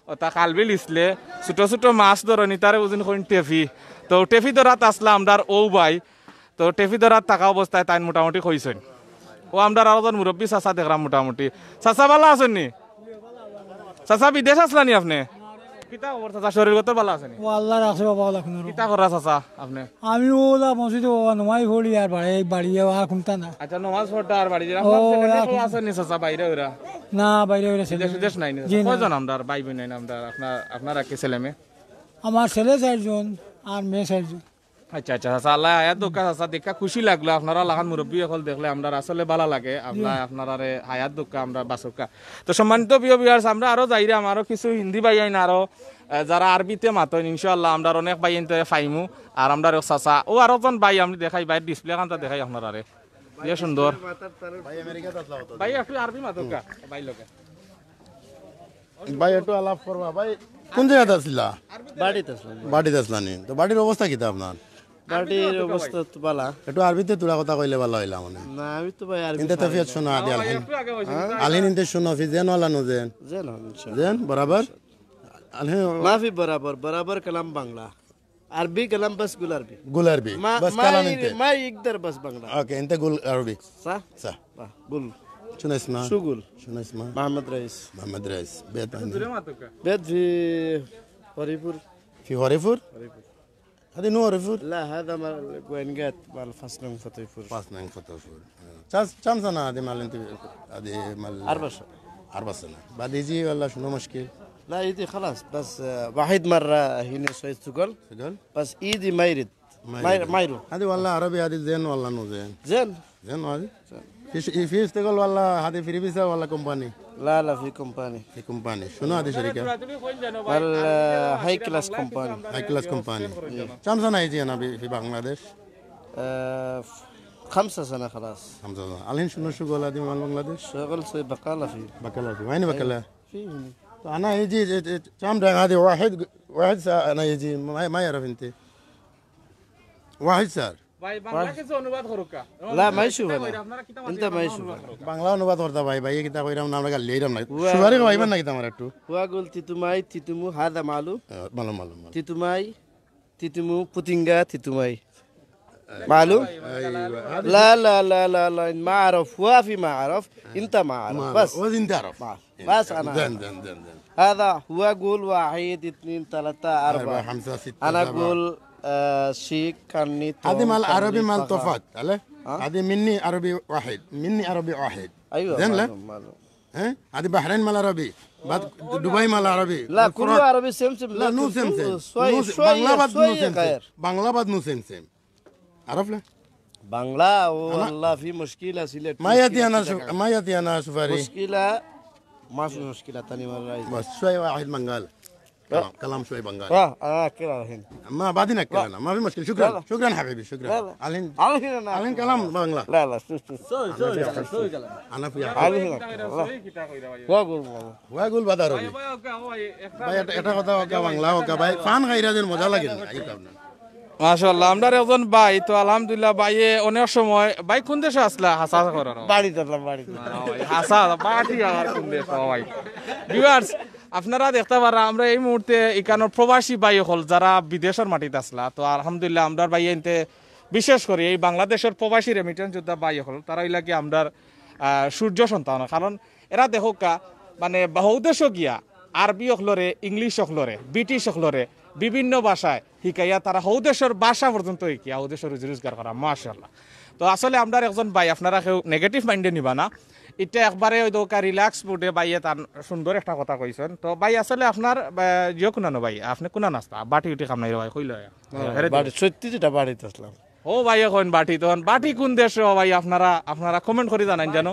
অতা খালবিল ইছলে ছোট ছোট মাছ ধরইন, ইতারে বুঝইন কইন টেফি। তো টেফি ধরাত আছলা আমরার অউ ভাই। তো টেফি ধরাত থাকা অবস্থায় তাইন মোটামুটি কইছইন। অউ আমরার আরো জন মুরব্বি চাচা দেখরাম মোটামুটি। চাচা ভালা আছইন নি? চাচা বিদেশ আছলা নি আপনে? কিতা খবর চাচা, শরীর গতর ভালা আছইন নি? ও আল্লাহ রাখছে বাবা, আল্লাহ কোনো রকম। কিতা কররা চাচা আপনে? আমি ওলা মসজিদো বাবা নমাজ পড়ি আর বাড়ি, বাড়ি যাওয়া আর কুনতা না। আচ্ছা, নমাজ পড়তা আর বাড়ি যাওয়া। ও, আপনার ছেলে মেয়ে এখন কেউ আছইন নি চাচা, বাইরে ওরা? না, বাইরে ওরা ছেলে বিদেশ, বিদেশ নাই নি চাচা? জি, না। কয়জন আমরার ভাই বইন নাই আমরার, আপনার, আপনারা কি ছেলে মেয়ে? আমার ছেলে চাইরজন আর মেয়ে চাইরজন। আচ্ছা, আচ্ছা, চাচা, আল্লাহ হায়াত দউক্কা চাচা, দেখা খুশি লাগলো। আপনারা লাখান মুরব্বি অকল দেখলে আমরার আসলে ভালা লাগে। আল্লাহ আপনারারে হায়াত দউক্কা, আমরার বাচউক্কা। তো সম্মানিত প্রিয় viewers, আমরা আরো যাইরাম, আরো কিছু হিন্দি ভাইয়াইন আরো, আহ, যারা আরবিতে মাতইন, ইনশাআল্লাহ আমরার অনেক ভাইয়াইনতরে পাইমু। আর আমরার এক চাচা, ও আরো একজন ভাই আমি দেখাই, ভাইর display খানটা দেখাই আপনারারে। যে সুন্দর। ভাই আমেরিকাত আছলা কত? ভাই একটু আরবি মাতউক্কা, ভাই লগে। ভাই, একটু আলাপ করবা। ভাই, কোন জাগাত আছলা? বাড়িত আছলাম। বাড়িত আছলা নি? তো বাড়ির অবস্থা কিতা আপনার? বাড়ির অবস্থা তো ভালা। একটু আরবিতে থুড়া কথা কইলে ভালা অইলা মানে। না, আমি তো ভাই আরবি ইনতে পারি তফিয়াত না। শোনা আদি আলহিন। একটু আগে বসে। হ্যাঁ? আলহিন ইনতে শোনা ফি জেন ওয়ালা নু জেন। জেন, হ্যাঁ, ইনশাআল্লাহ। জেন, বরাবর? আলহিন। মাফি বরাবর, বরাবর কালাম বাংলা। আরবি কালাম বাস গুল আরবি। গুল আরবি। মা-, বাস মাই, কালাম ইনতে। মাই ইকদার বাস বাংলা। ওকে, ইনতে গুল আরবি। সা? সা। বাহ, গুল। شنو اسمه؟ شو قول؟ شنو اسمه؟ محمد رئيس. محمد رئيس. بيت أنهي؟ بيت في هريفور. في هريفور؟ هذه نو هريفور؟ لا، هذا مال قوينقات، مال فاس نونغ فطيفور. فاس نونغ فطيفور. كم، كم سنة هذه مال انت، هذه مال أربع سنة. أربع سنة. بعد يجي ولا شنو مشكل؟ لا، يجي خلاص، بس، آه، واحد مرة هنا شوية شغل. شغل؟ بس يجي ما يرد. ما يرد. ما يرد. هذه والله عربي، هذه زين والله نو زين. زين. زين هذه؟ في ش-، في اشتغل ولا هذه فري فيزا ولا كومباني؟ لا، لا، في كومباني. في كومباني. شنو هذه شركة؟ ولا هاي كلاس كومباني. هاي كلاس كومباني. كم سنة يجي أنا في، في بنغلاديش؟ آه، خمسة سنة خلاص. خمسة سنة. الحين شنو شغل هذه من بنغلاديش؟ شغل سوي بقالة في. بقالة في. وين بقالة؟ في هنا. أنا يجي، كم دقيقة هذه؟ واحد، واحد ساعة أنا يجي، ما، ما يعرف أنت. واحد صار. ভাই, বাংলা কিছু অনুবাদ করউক্কা। লা, মাই শুভ না। আপনারা কিতা মাতইন, ইনতা মাই শুভ। বাংলা অনুবাদ করউক্কা। বাংলা অনুবাদ করতা ভাই, ভাই, কিতা কইরাম না, আমরা গালি দিরাম না। হুয়া, সুপারি খাওয়াইবার না কিতা আমার একটু? হুয়া গুল তিতুমাই, তিতুমু, হাদা মালু। আহ, মালু, মালু, মালু। তিতুমাই, তিতুমু, পুতিঙ্গা, তিতুমাই। মালু? আইওয়া। لا، لا، لا، لا، لا، ما أعرف. هو في ما أعرف. أنت ما أعرف. ما أعرف. بس. بس أنت أعرف. ما أعرف. بس أنا زين، أعرف. زين، زين، زين. هذا هو قول واحد، اثنين، ثلاثة، أربعة. أربعة، خمسة، ستة، أنا سبعة. أقول، آه، شيك، كني، هذه توم، مال عربي، كني، مال فخا. طفات، عليه؟ ها؟ هذه مني عربي واحد، مني عربي واحد. أيوة، زين، لا؟ معلوم، معلوم. ها؟ هذه بحرين مال عربي، بعد دبي مال عربي. لا، كله عربي سيم سيم، لا، لكن نو سيم سيم. شوية، نو سيم. شوية، بنغلا بعد نو شوية سيم سيم. غير. بنغلا بعد نو سيم سيم. عرف له؟ বাংলা, ও আল্লাহ, ফি মুশকিলা সিলেট, ما يأتي أنا شو-، ما يأتي أنا سفري. মুশকিলা, মাফি মুশকিলা, তানি মার রাইজ। بس شوية واحد بنغال. كلام، كلام شوي بنغال. لا، أنا أحكي الحين. ما بعدين أحكي لا، لا. أنا، ما في مشكلة. شكرًا. لا، لا. شكرًا حبيبي، شكرًا. لا، لا. الحين، الحين أنا الحين كلام بنغلا. لا، لا، شوف، شوف. سوي، سوي كلام، سوي كلام. أنا في الحين أنا أقول والله. وأقول والله. وأقول بعد عربي. ভাই, এটা, এটা কথা ওকে বাংলা ওকে ভাই। ফান খাইরা দিন মজা লাগে না। মাশাআল্লাহ, আমরার একজন ভাই, তো আলহামদুলিল্লাহ, ভাইয়ে অনেক সময়, ভাই কোন দেশো আছলা? হাছা করো। বাড়িত আছলাম, বাড়িত। না, ভাই, হাছা, বাড়ি আবার কোন দেশ, ও ভাই। Viewers, আপনারা দেখতা পাররা, আমরা এই মুহূর্তে ইকানোর প্রবাসী ভাই অকল যারা বিদেশর মাটিত আছলা, তো আলহামদুলিল্লাহ, আমরার ভাইয়ে ইনতে বিশেষ করি এই বাংলাদেশর প্রবাসী remittance যোদ্ধা ভাই অকল, তারা অইলা কি আমরার, আহ, সূর্য সন্তান। কারণ এরা দেখউক্কা, মানে, বা-, হউ দেশো গিয়া আরবি অকলরে, ইংলিশ অকলরে, ব্রিটিশ অকলরে বিভিন্ন ভাষায় হিকাইয়া তারা হউ দেশর ভাষা পর্যন্ত হিকিয়া হউ দেশো রুজি রোজগার করা, মাশাআল্লাহ। তো আসলে আমরার একজন ভাই, আপনারা কেউ negative mind-এ নিবা না, ইটা একবারে ওই দোকা relax mood-এ ভাইয়ে তান সুন্দর একটা কথা কইছইন। তো ভাই, আসলে আপনার, আহ, ইয়ে কুনানো ভাই, আপনে কুনান আছলা? বাটি উটি কাম নাই রে ভাই, কইলো। হ্যাঁ, হেরে বাটি, দিও। সত্যি যেটা বাড়িত আছলাম। ও ভাই, এখন বাটি, তখন বাটি কোন দেশ রে ভাই? আপনারা, আপনারা comment করি জানাইন জানো।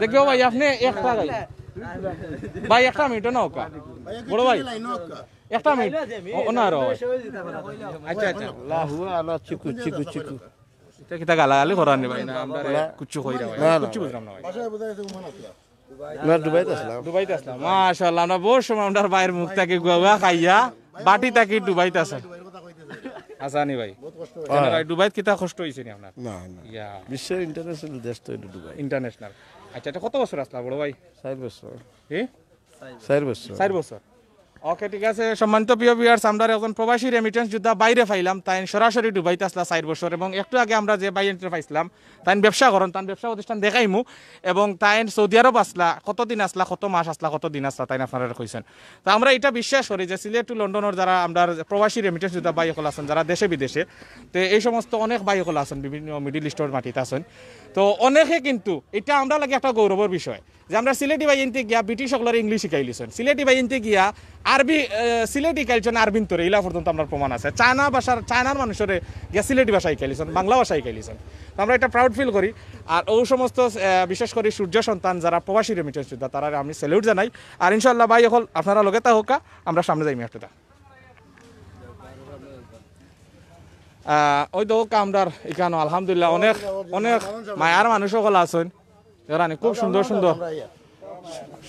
দেখো ভাই, আপনে একটা ভাই, ভাই, একটা মিনিট না ওকা, বড় ভাই, একটা মিনিট। ও, ও না রে ভাই। আচ্ছা, আচ্ছা। لا، هو أنا تشيكو، تشيكو، تشيكو. ইটা কিতা গালাগালি করার নি ভাই? না, আমরা না। কুচ্ছু কইরা ভাই। না, না, কুচ্ছু না। বুঝলাম না ভাই। না, দুবাইত আছলাম। দুবাইত আছলাম। মাশাআল্লাহ, আমরা বহুত সময় আমরার ভাইর মুখ থাকি গুয়া গুয়া খাইয়া বাটি থাকি দুবাইত আছে। আছলা নি ভাই? কেনে ভাই, দুবাইত কিতা কষ্ট অইছে নি আপনার? না, না। ইয়া। বিশ্বের international দেশ তো এটা দুবাই। International। আচ্ছা, ইটা কত বছর আছলা বড় ভাই? চাইর বছর। এ? চাইর বছর। চাইর বছর। ওকে, ঠিক আছে। সম্মানিত প্রিয় ভিউয়ার্স, আমরা একজন প্রবাসী রেমিটেন্স যোদ্ধা বাইরে পাইলাম, তাইন সরাসরি দুবাইত আছলা চাইর বছর, এবং একটু আগে আমরা যে ভাইরে পাইছলাম, তাইন ব্যবসা করইন, তান ব্যবসা প্রতিষ্ঠান দেখাইমু, এবং তাইন সৌদি আরব আছলা, কতদিন আছলা, কত মাস আছলা, কত দিন আছলা, তাইন আপনারারে কইছইন। তো আমরা ইটা বিশ্বাস করি যে সিলেট to লন্ডনর যারা আমরার প্রবাসী রেমিটেন্স যোদ্ধা ভাই অকল আছইন, যারা দেশে বিদেশে, তো এই সমস্ত অনেক ভাই অকল আছইন, বিভিন্ন মিডল ইস্টর মাটিত আছইন। তো অনেকে কিন্তু ইটা আমরার লাগি একটা গৌরবর বিষয় যে আমরার সিলেটি ভাইয়াইন্তে গিয়া ব্রিটিশ অকলরে ইংলিশ শিখাইলিছইন, সিলেটি ভাইয়াইন্তে গিয়া আরবি, আহ, সিলেটি শিখাইলিছইন আরবিন্তরে, ইলা পর্যন্ত আমরার প্রমাণ আছে। চায়না ভাষার, চায়নার মানুষরে গিয়া সিলেটি ভাষা শিখাইলিছইন, বাংলা ভাষা শিখাইলিছইন। তো আমরা ইটা প্রাউড ফিল করি। আর অউ সমস্ত, আহ, বিশেষ করি সূর্য সন্তান যারা প্রবাসী রেমিটেন্স যোদ্ধা, তারারে আমি স্যালুট জানাই। আর ইনশাআল্লাহ ভাই অকল আপনারা লগে থাকউক্কা, আমরা সামনে যাইমু একটুতা। আহ, ওই দেখউক্কা আমরার ইকানো আলহামদুলিল্লাহ অনেক, অনেক মায়ার মানুষ অকল আছইন। এরানি খুব সুন্দর সুন্দর,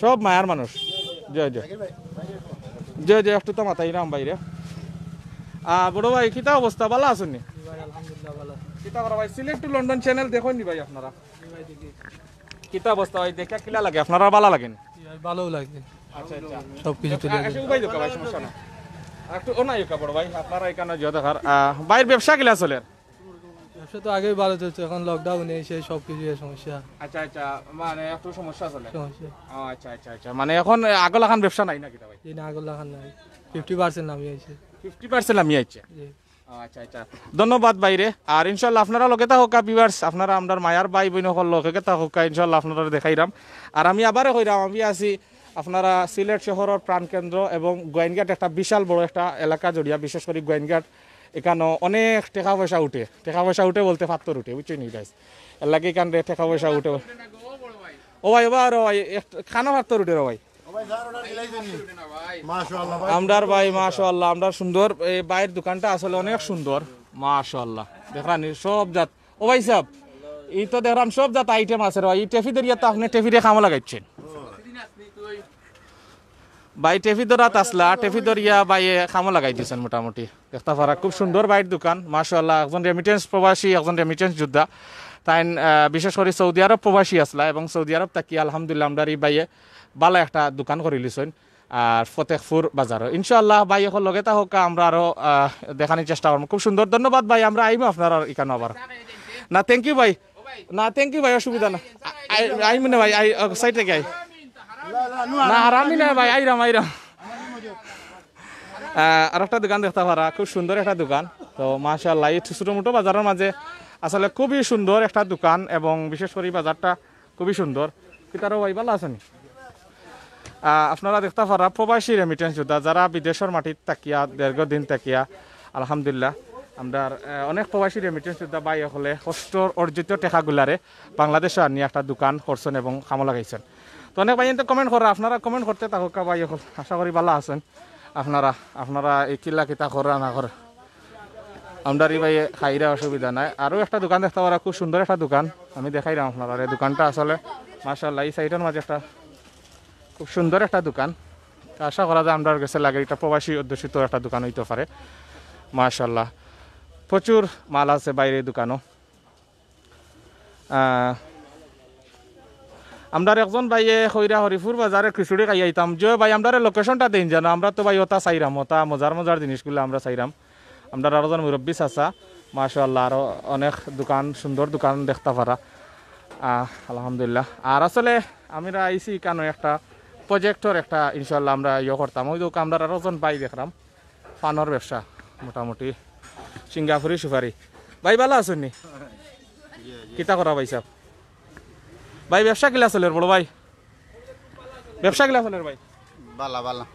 সব মায়ার মানুষ। জি, জি। জি, জি, একটুতা মাতাইরাম ভাইরে। আহ, বড় ভাই, কিতা অবস্থা? ভালা আছইন নি? জি ভাই, আলহামদুলিল্লাহ ভালা। কিতা করা ভাই? সিলেট to লন্ডন চ্যানেল দেখইন নি ভাই আপনারা? জি ভাই, দেখি। কিতা অবস্থা ভাই? দেখিয়া কিলা লাগে? আপনারার ভালা লাগে নি? জি ভাই, ভালাউ লাগে। আচ্ছা, আচ্ছা। সবকিছু তুলে আচ্ছা, উবাই দেখউক্কা ভাই, সমস্যা নাই। একটু ও না ইউকা বড় ভাই, আপনারা ইকানো জিও দেখার। আহ, ভাইর ব্যবসা কিলা চলের? ব্যবসা তো আগেই ভালা চলছে, এখন লকডাউনে এসে সবকিছু সমস্যা। আচ্ছা, আচ্ছা, মানে একটু সমস্যা চলে। সমস্যা। ও, আচ্ছা, আচ্ছা, আচ্ছা, মানে এখন আগর লাখান ব্যবসা নাই না কিতা ভাই? জি না, আগর লাখান নাই, ফিফটি পার্সেন্ট নামি আইছে। ফিফটি পার্সেন্ট নামি আইছে? জি। ও, আচ্ছা, আচ্ছা, ধন্যবাদ ভাইরে। আর ইনশাআল্লাহ আপনারা লগে থাকউক্কা ভিউয়ার্স, আপনারা আমরার মায়ার ভাই বইন অকল লগে থাকউক্কা, ইনশাআল্লাহ আপনারারে দেখাইরাম। আর আমি আবারও কইরাম, আমি আছি আপনারা সিলেট শহরর প্রাণকেন্দ্র এবং গোয়াইনঘাট একটা বিশাল বড় একটা এলাকা জড়িয়া, বিশেষ করি গোয়াইনঘাট, ইকানো অনেক টেকা পয়সা উঠে, টেকা পয়সা উঠে বলতে পাত্থর উঠে, বুঝছইন নি গাইস? এর লাগি ইকানরে টেকা পয়সা উঠে। ও ভাই, ও ভাই, ও ভাই, এক কানো পাত্থর উঠে রে ভাই। ও ভাই, স্যার, অর্ডার দিলাইছইন নি? মাশাআল্লাহ, ভাই। আমরার ভাই, মাশাআল্লাহ, আমরার সুন্দর, এই ভাইর দোকানটা আসলে অনেক সুন্দর, মাশাআল্লাহ। দেখরানি সব জাত, ও ভাই সাব, ই তো দেখরাম সব জাত আইটেম আছে রে ভাই। ই টেফি ধরিয়া তো আপনে টেফিরে কামো লাগাইছইন। ভাই টেফি ধরাত আছলা, টেফি ধরিয়া ভাইয়ে কামো লাগাই দিছইন মোটামুটি। দেখতা পারা খুব সুন্দর ভাইর দোকান, মাশাআল্লাহ, একজন রেমিটেন্স প্রবাসী, একজন রেমিটেন্স যোদ্ধা। তাইন, আহ, বিশেষ করি সৌদি আরব প্রবাসী আছলা এবং সৌদি আরব থাকি আলহামদুলিল্লাহ আমরার ই ভাইয়ে ভালা একটা দোকান করিলিছইন। আর ফতেহপুর বাজারও। ইনশাআল্লাহ ভাই অকল লগে থাকউক্কা, আমরা আরো, আহ, দেখানির চেষ্টা করমু। খুব সুন্দর, ধন্যবাদ ভাই, আমরা আইমু আপনারার ইকানো আবার। না, thank you ভাই। না, thank you ভাই, অসুবিধা না। আ-, আই-, আইমু না ভাই, আই, ও, সাইড থাকি আই। না, হারামি না ভাই, আইরাম, আইরাম। আহ, আরেকটা দোকান দেখতা পারা, খুব সুন্দর একটা দোকান। তো মাশাআল্লাহ, এই ছোট মোটো বাজারর মাঝে আসলে খুবই সুন্দর একটা দোকান এবং বিশেষ করি বাজারটা খুবই সুন্দর। কিতা রে ভাই, ভালা আছইন নি? আহ, আপনারা দেখতা পারা প্রবাসী রেমিটেন্স যোদ্ধা, যারা বিদেশর মাটিত থাকিয়া, দীর্ঘদিন থাকিয়া, আলহামদুলিল্লাহ, আমরার, আহ, অনেক প্রবাসী রেমিটেন্স যোদ্ধা ভাই অকলে কষ্টর অর্জিত টেকাগুলারে বাংলাদেশো আনিয়া একটা দোকান করছইন এবং কামো লাগাইছইন। তো অনেক ভাইয়াইন্তে কমেন্ট কররা, আপনারা কমেন্ট করতে থাকউক্কা ভাই অকল, আশা করি ভালা আছইন। আপনারা, আপনারা এই কিলা কিতা কররা না কররা। আমরার ই ভাইয়ে খাইরা, অসুবিধা নাই। আরো একটা দোকান দেখতা পারা, খুব সুন্দর একটা দোকান, আমি দেখাইরাম আপনারারে। এই দোকানটা আসলে মাশাআল্লাহ, ই সাইডর মাঝে একটা খুব সুন্দর একটা দোকান। তো আশা করা যায় আমরার গেছে লাগে ইটা প্রবাসী অধ্যুষিত একটা দোকান অইতো পারে। মাশাআল্লাহ, প্রচুর মাল আছে বাইরে দোকানো। আহ, আমরার একজন ভাইয়ে কইরা হরিপুর বাজারে খিচুড়ি খাইয়া আইতাম। যে ভাই, আমরারে লোকেশনটা দেইন যেন, আমরা তো ভাই ওটা চাইরাম, ওটা মজার মজার জিনিসগুলা আমরা চাইরাম। আমরার আরো জন মুরব্বি চাচা, মাশাআল্লাহ, আরো অনেক দোকান, সুন্দর দোকান দেখতা পারা। আহ, আলহামদুলিল্লাহ। আর আসলে আমরা আইছি ইকানো একটা প্রজেক্টর একটা, ইনশাআল্লাহ, আমরা ইয়ে করতাম। ওই তো আমরার আরো জন ভাই দেখরাম, পানর ব্যবসা মোটামুটি, সিঙ্গাপুরি সুপারি। ভাই, ভালা আছইন নি? কিতা করা ভাই সাব? ভাই, ব্যবসা কিলা চলের বড় ভাই? ব্যবসা কিলা চলের ভাই? ভালা, ভালা।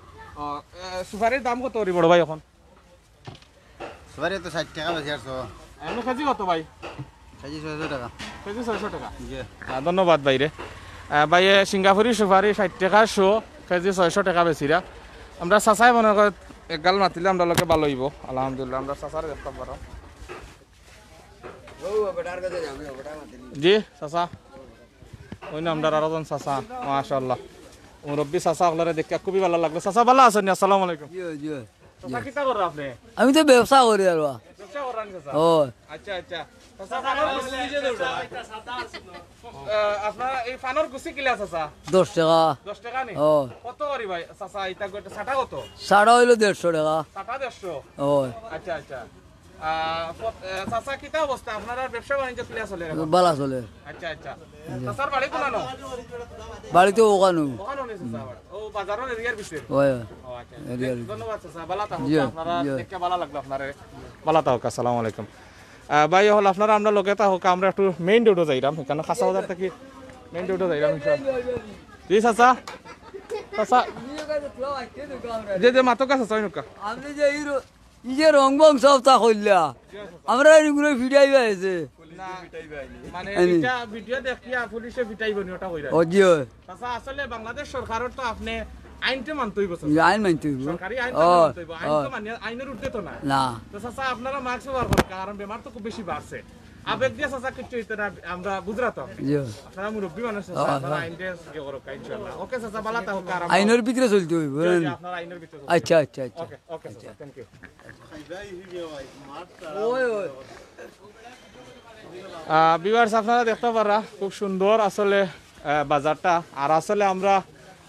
ও, এ, সুপারির দাম কত করি বড় ভাই এখন? সুপারি তো ষাইট টেকা বেশি আর শো। এমনে কেজি কত ভাই? কেজি ছয়শো টেকা। কেজি ছয়শো টেকা? জি। আহ, ধন্যবাদ ভাইরে। আহ, ভাইয়ে সিঙ্গাপুরি সুপারি ষাইট টেকা শো, কেজি ছয়শো টেকা বেচিরা। আমরার চাচায় মনে কয় এক গাল মাতিলে আমরার লগে ভালা অইবো। আলহামদুলিল্লাহ, আমরার চাচারে দেখতা পারা। জি, চাচা। ওই না আমরার আরো জন চাচা, মাশাআল্লাহ। মুরব্বি চাচা অকলরে দেখিয়া খুবই ভালা লাগলো। চাচা, ভালা আছইন নি? আসসালামু আলাইকুম। জি, জি। চাচা, কিতা কররা আপনে? আমি তো ব্যবসা করি আর বা। ব্যবসা কররা? ও। আচ্ছা, আচ্ছা। চাচা, পানর গুছি নিজে দেউড়া। আহ, আপনার এই পানর গুছি কিলা, চাচা? দশ টেকা। দশ টেকা নি? ও। কত করি ভাই, চাচা, ইটা কত? চাটা কত? চাটা অইলো দেড়শো টেকা। চাটা দেড়শো? ও। আচ্ছা, আচ্ছা। আহ, ফত-, আহ, চাচা, কিতা অবস্থা? আপনার আর ব্যবসা বাণিজ্য কিলা চলে এখন? বালা চলে। আচ্ছা, আচ্ছা। চাচার বাড়ি কোনানো? বাড়িতে ওখানো। ওখানো নি চাচা বাড়ি? ও, বাজারর এরিয়ার ভিতরে? ওই, ওই। ও, আচ্ছা। এরিয়ার ভিতরে। ধন্যবাদ চাচা, বালা থাকো। জি, আপনারা জি। দেখে বালা লাগলো আপনারে। বালা থাকো, আসসালামু আলাইকুম। আহ, ভাই অকল, আপনারা আমরার লগে থাকো, আমরা একটু মেইন রোডো যাইরাম, এখানো খাসা বাজার থাকি মেইন রোডো যাইরাম, ইনশাআল্লাহ। জি চাচা, চাচা, যে, যে মাতকা চাচা, ওই নৌকা। আপনি যে এই র-, এই যে রং বং সব তা করলা, আমরা এই গুলো ফিরাই পাইছে। না, মানে, এই নি। এটা ভিডিও দেখিয়া পুলিশে ফিটাইব নি, ওটা কইরা। ও জি, ওই। চাচা, আসলে বাংলাদেশ সরকারর তো আপনি আইনটা মানতে হইব, চাচা। আইন মানতে হইব। সরকারি আইন তো ও, মানতে হইব। আইন ও। তো মানিয়া, আইনের ঊর্ধ্বে তো না। না। তো চাচা, আপনারা মাস্ক ব্যবহার করুন, কারণ বেমার তো খুব বেশি বাড়ছে। আবেগ দিয়ে চাচা কিচ্ছু হইতো না, আমরা বুঝরা তো। জি। আপনারা মুরব্বী মানুষ, চাচা, ও, আপনারা ও। আইনটা ইয়ে করুন, ইনশাআল্লাহ। ওকে চাচা, বালা থাকো, আর আমরা আইনের ভিতরে চলতে হইব, জি, জি, বুঝলেন? আপনারা আইনের ভিতরে চলতে আচ্ছা, হইব। আচ্ছা, আচ্ছা। ওকে, ওকে, চাচা, আচ্ছা। Thank you। ওই, ওই। আহ, viewers, আপনারা দেখতা পাররা খুব সুন্দর আসলে, আহ, বাজারটা। আর আসলে আমরা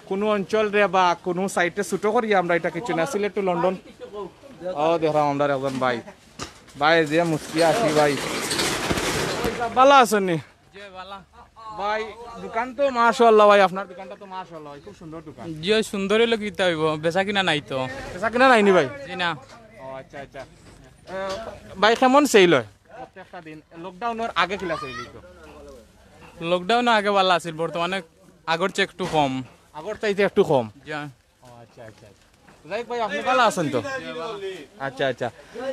কুনু অঞ্চলরে বা কুনু সাইডরে ছোট করি আমরা ইটা কিচ্ছু না। Sylhet to London. ও, দেখরাম আমরার একজন ভাই। ভাই, যে মুস্কি আছি ভাই। বালা আছইন নি? জি, বালা। ভাই, দোকান তো মাশাআল্লাহ ভাই, আপনার দোকানটা তো মাশাআল্লাহ ভাই, খুব সুন্দর দোকান। জি, ওই সুন্দর অইলে কিতা অইব? বেচা কিনা নাই তো। বেচা কিনা নাই নি ভাই? জি না। ও, আচ্ছা, আচ্ছা। আহ, ভাই, কেমন sale অয়? প্রত্যেকটা দিন lockdown-র আগে কিলা sale অইতো? Lockdown আগে বালা আছিল, বর্তমানে আগর চেয়ে একটু কম। আগর চাইতে একটু কম? জি। ও আচ্ছা, আচ্ছা, আচ্ছা। যাই হোক ভাই, আপনি বালা আছইন তো? আচ্ছা, আচ্ছা।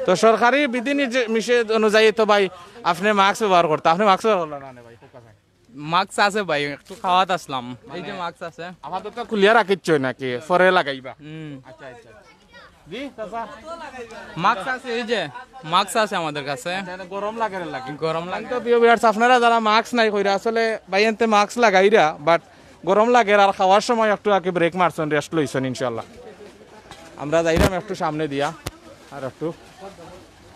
তো সরকারি বিধি নিষে-, নিষেধ অনুযায়ী তো ভাই আপনি mask ব্যবহার করতা, আপনি mask ব্যবহার করলা না নে ভাই, খুব কথা। Mask আছে ভাই, একটু খাওয়াত আসলাম। এই যে মানে mask আছে। আপাতত খুলিয়া রাখিচ্ছইন নাকি? পরে লাগাইবা? হুম। আচ্ছা, আচ্ছা। জি, চাচা। Mask আছে, এই যে mask আছে আমাদের কাছে। মানে গরম লাগের লাগি। গরম লাগে। তো প্রিয় viewers, আপনারা যারা mask নাই কইরা, আসলে ভাইয়াইন্তে mask লাগাইরা, but গরম লাগের আর খাওয়ার সময় একটু আগে break মারছইন, rest লইছইন ইনশাআল্লাহ। আমরা যাইরাম একটু সামনে দিয়া, আর একটু,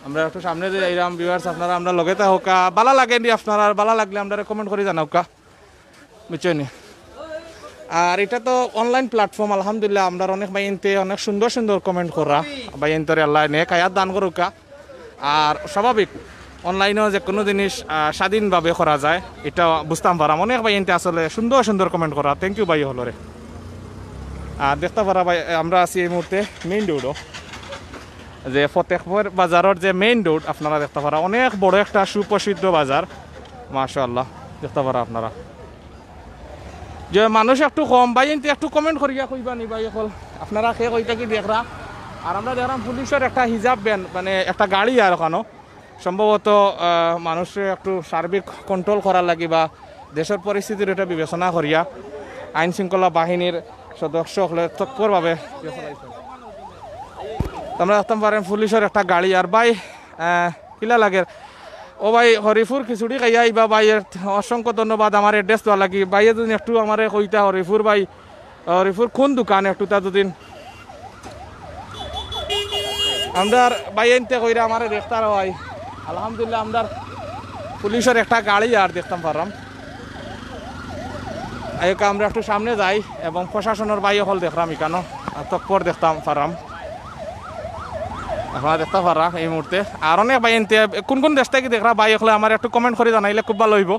আমরা একটু সামনে দিয়া যাইরাম। Viewers, আপনারা আমরার লগে থাকউক্কা, বালা লাগে নি আপনারার, বালা লাগলে আমরারে comment করি জানাউক্কা। বুঝছইন নি? আর ইটা তো online platform, আলহামদুলিল্লাহ, আমরার অনেক ভাইয়াইন্তে অনেক সুন্দর সুন্দর comment কররা। ভাইয়াইন্তরে আল্লায় নেক হায়াত দান করউক্কা। আর স্বাভাবিক, online-ও যে কুনু জিনিস, আহ, স্বাধীনভাবে করা যায়, ইটা বুঝতাম পাররাম। অনেক ভাইয়াইন্তে আসলে সুন্দর সুন্দর comment কররা। Thank you ভাই অকলরে। আর দেখতা পাররা ভাই, আমরা আছি এই মুহূর্তে main road-ও, যে ফতেপুর বাজারর যে main road, আপনারা দেখতা পাররা অনেক বড় একটা সুপ্রসিদ্ধ বাজার, মাশাআল্লাহ, দেখতা পাররা আপনারা। যে মানুষ একটু কম, ভাইয়াইন্তে একটু comment করিয়া কইবা নি ভাই অকল, আপনারা কে কই থাকি দেখরা। আর আমরা দেখরাম পুলিশর একটা হিজাব ভ্যান, মানে একটা গাড়ি আর ওখানো সম্ভবত, আহ, মানুষরে একটু সার্বিক control করার লাগি বা দেশর পরিস্থিতির এটা বিবেচনা করিয়া আইন শৃঙ্খলা বাহিনীর সদস্য অকলে তৎপরভাবে ইয়ে করাইছে। তো আমরা দেখতাম পাররাম পুলিশর একটা গাড়ি। আর ভাই, আহ, কিলা লাগের? ও ভাই, হরিপুর খিচুড়ি খাইয়া আইবা ভাই, এর অসংখ্য ধন্যবাদ আমার address দেওয়ার লাগি। ভাইয়ে যদি একটু আমারে কইতা, হরিপুর ভাই, হরিপুর কুন দোকান একটু তা যদি। আমরার ভাইয়াইন্তে কইরা আমারে দেখতারা ভাই। আলহামদুলিল্লাহ, আমরার পুলিশর একটা গাড়ি আর দেখতাম পাররাম। আইউক্কা আমরা একটু সামনে যাই এবং প্রশাসনর ভাই অকল দেখরাম ইকানো, আর তৎপর দেখতাম পাররাম। আপনারা দেখতা পাররা এই মুহূর্তে। আর অনেক ভাইয়াইন্তে কুন কুন দেশ থাকি দেখরা ভাই অকলে আমারে একটু comment করি জানাইলে খুব ভালা অইবো।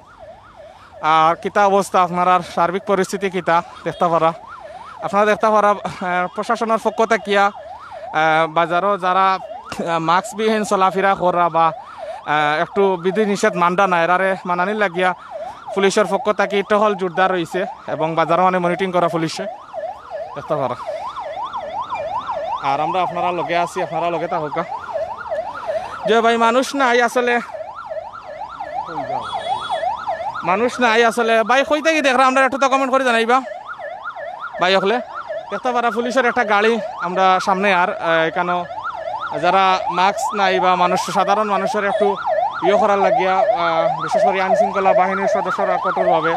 আর কিতা অবস্থা আপনারার সার্বিক পরিস্থিতি কিতা দেখতা পাররা? আপনারা দেখতা পাররা, আহ, প্রশাসনর পক্ষ থাকিয়া, আহ, বাজারো যারা, আহ, mask বিহীন চলাফিরা কররা বা, আহ, একটু বিধি নিষেধ মানরা না, এরারে মানানির লাগিয়া পুলিশর পক্ষ থাকি টহল জোরদার রইছে এবং বাজারো মানে monitoring করা পুলিশে। দেখতা পাররা। আর আমরা আপনারার লগে আছি, আপনারা লগে থাকউক্কা। যে ভাই মানুষ নাই আসলে, মানুষ নাই আসলে। ভাই কই থাকি দেখরা, আমরারে একটু তা comment করি জানাইবা। ভাই অকলে দেখতা পাররা পুলিশর একটা গাড়ি আমরা সামনে আর, আহ, ইকানো যারা mask নাই বা মানুষ, সাধারণ মানুষরে একটু ইয়ে করার লাগিয়া, আহ, বিশেষ করি আইন শৃঙ্খলা বাহিনীর সদস্যরা কঠোরভাবে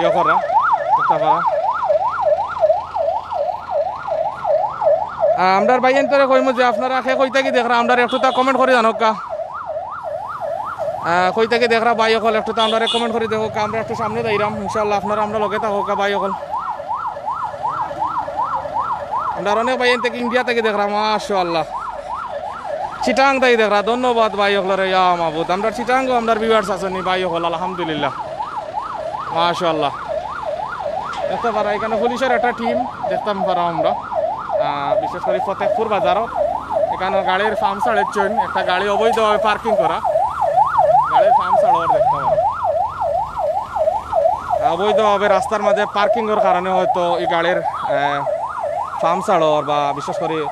ইয়ে করা, চেষ্টা করা। আহ, আমরার ভাইয়াইন্তরে কইমু যে আপনারা কে কই থাকি দেখরা, আমরারে একটু তা comment করি জানাউক্কা। আহ, কই থাকি দেখরা ভাই অকল, একটু তো আমরারে comment করি দেখউক্কা, আমরা একটু সামনে যাইরাম ইনশাআল্লাহ, আপনারা আমরার লগে থাকউক্কা ভাই অকল। আমরার অনেক ভাইয়াইন্তে ইন্ডিয়া থাকি দেখরা, মাশাআল্লাহ। চিটাং থাকি দেখরা, ধন্যবাদ ভাই অকলরে, ইয়া মাবুদ। আমরার চিটাংও আমরার viewers আছইন নি ভাই অকল, আলহামদুলিল্লাহ, মাশাআল্লাহ। দেখতা পারা ইকানো পুলিশর একটা team দেখতাম পারা আমরা, আহ, বিশেষ করি ফতেপুর বাজারো। ইকানো গাড়ির ফাম ছাড়ের জন্য একটা গাড়ি অবৈধভাবে parking করা, গাড়ির ফাম ছাড়র দেখতা পারা। অবৈধভাবে রাস্তার মাঝে parkingর কারণে হয়তো ই গাড়ির, আহ, ফাম ছাড়র বা বিশেষ করি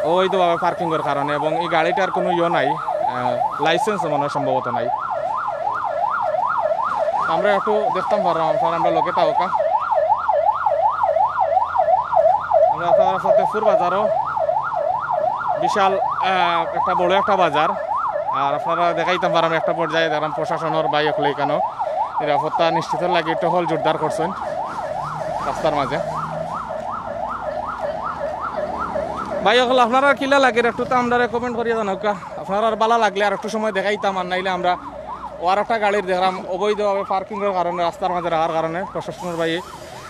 অবৈধভাবে parkingর কারণে, এবং ই গাড়িটার কোনো ইয়ে নাই, আহ, licenceও মনে হয় সম্ভবত নাই। আমরা একটু দেখতাম পারলাম, আপনারা আমরার লগে থাকউক্কা। আমরা আপনারা ফতেপুর বাজারও বিশাল, আহ, একটা বড় একটা বাজার, আর আপনারা দেখাইতাম পারলাম একটা পর্যায়ে দেখলাম প্রশাসনর ভাই অকলে ইকানো নিরাপত্তা নিশ্চিতর লাগি টহল জোরদার করছইন রাস্তার মাঝে। ভাই অকল, আপনারার কিলা লাগের একটু তো আমরারে comment করিয়া জানাউক্কা। আপনারার বালা লাগলে আর একটু সময় দেখাইতাম, আর নাইলে আমরা ও আর একটা গাড়ির দেখলাম অবৈধভাবে parkingর কারণে, রাস্তার মাঝে রাখার কারণে প্রশাসনর ভাই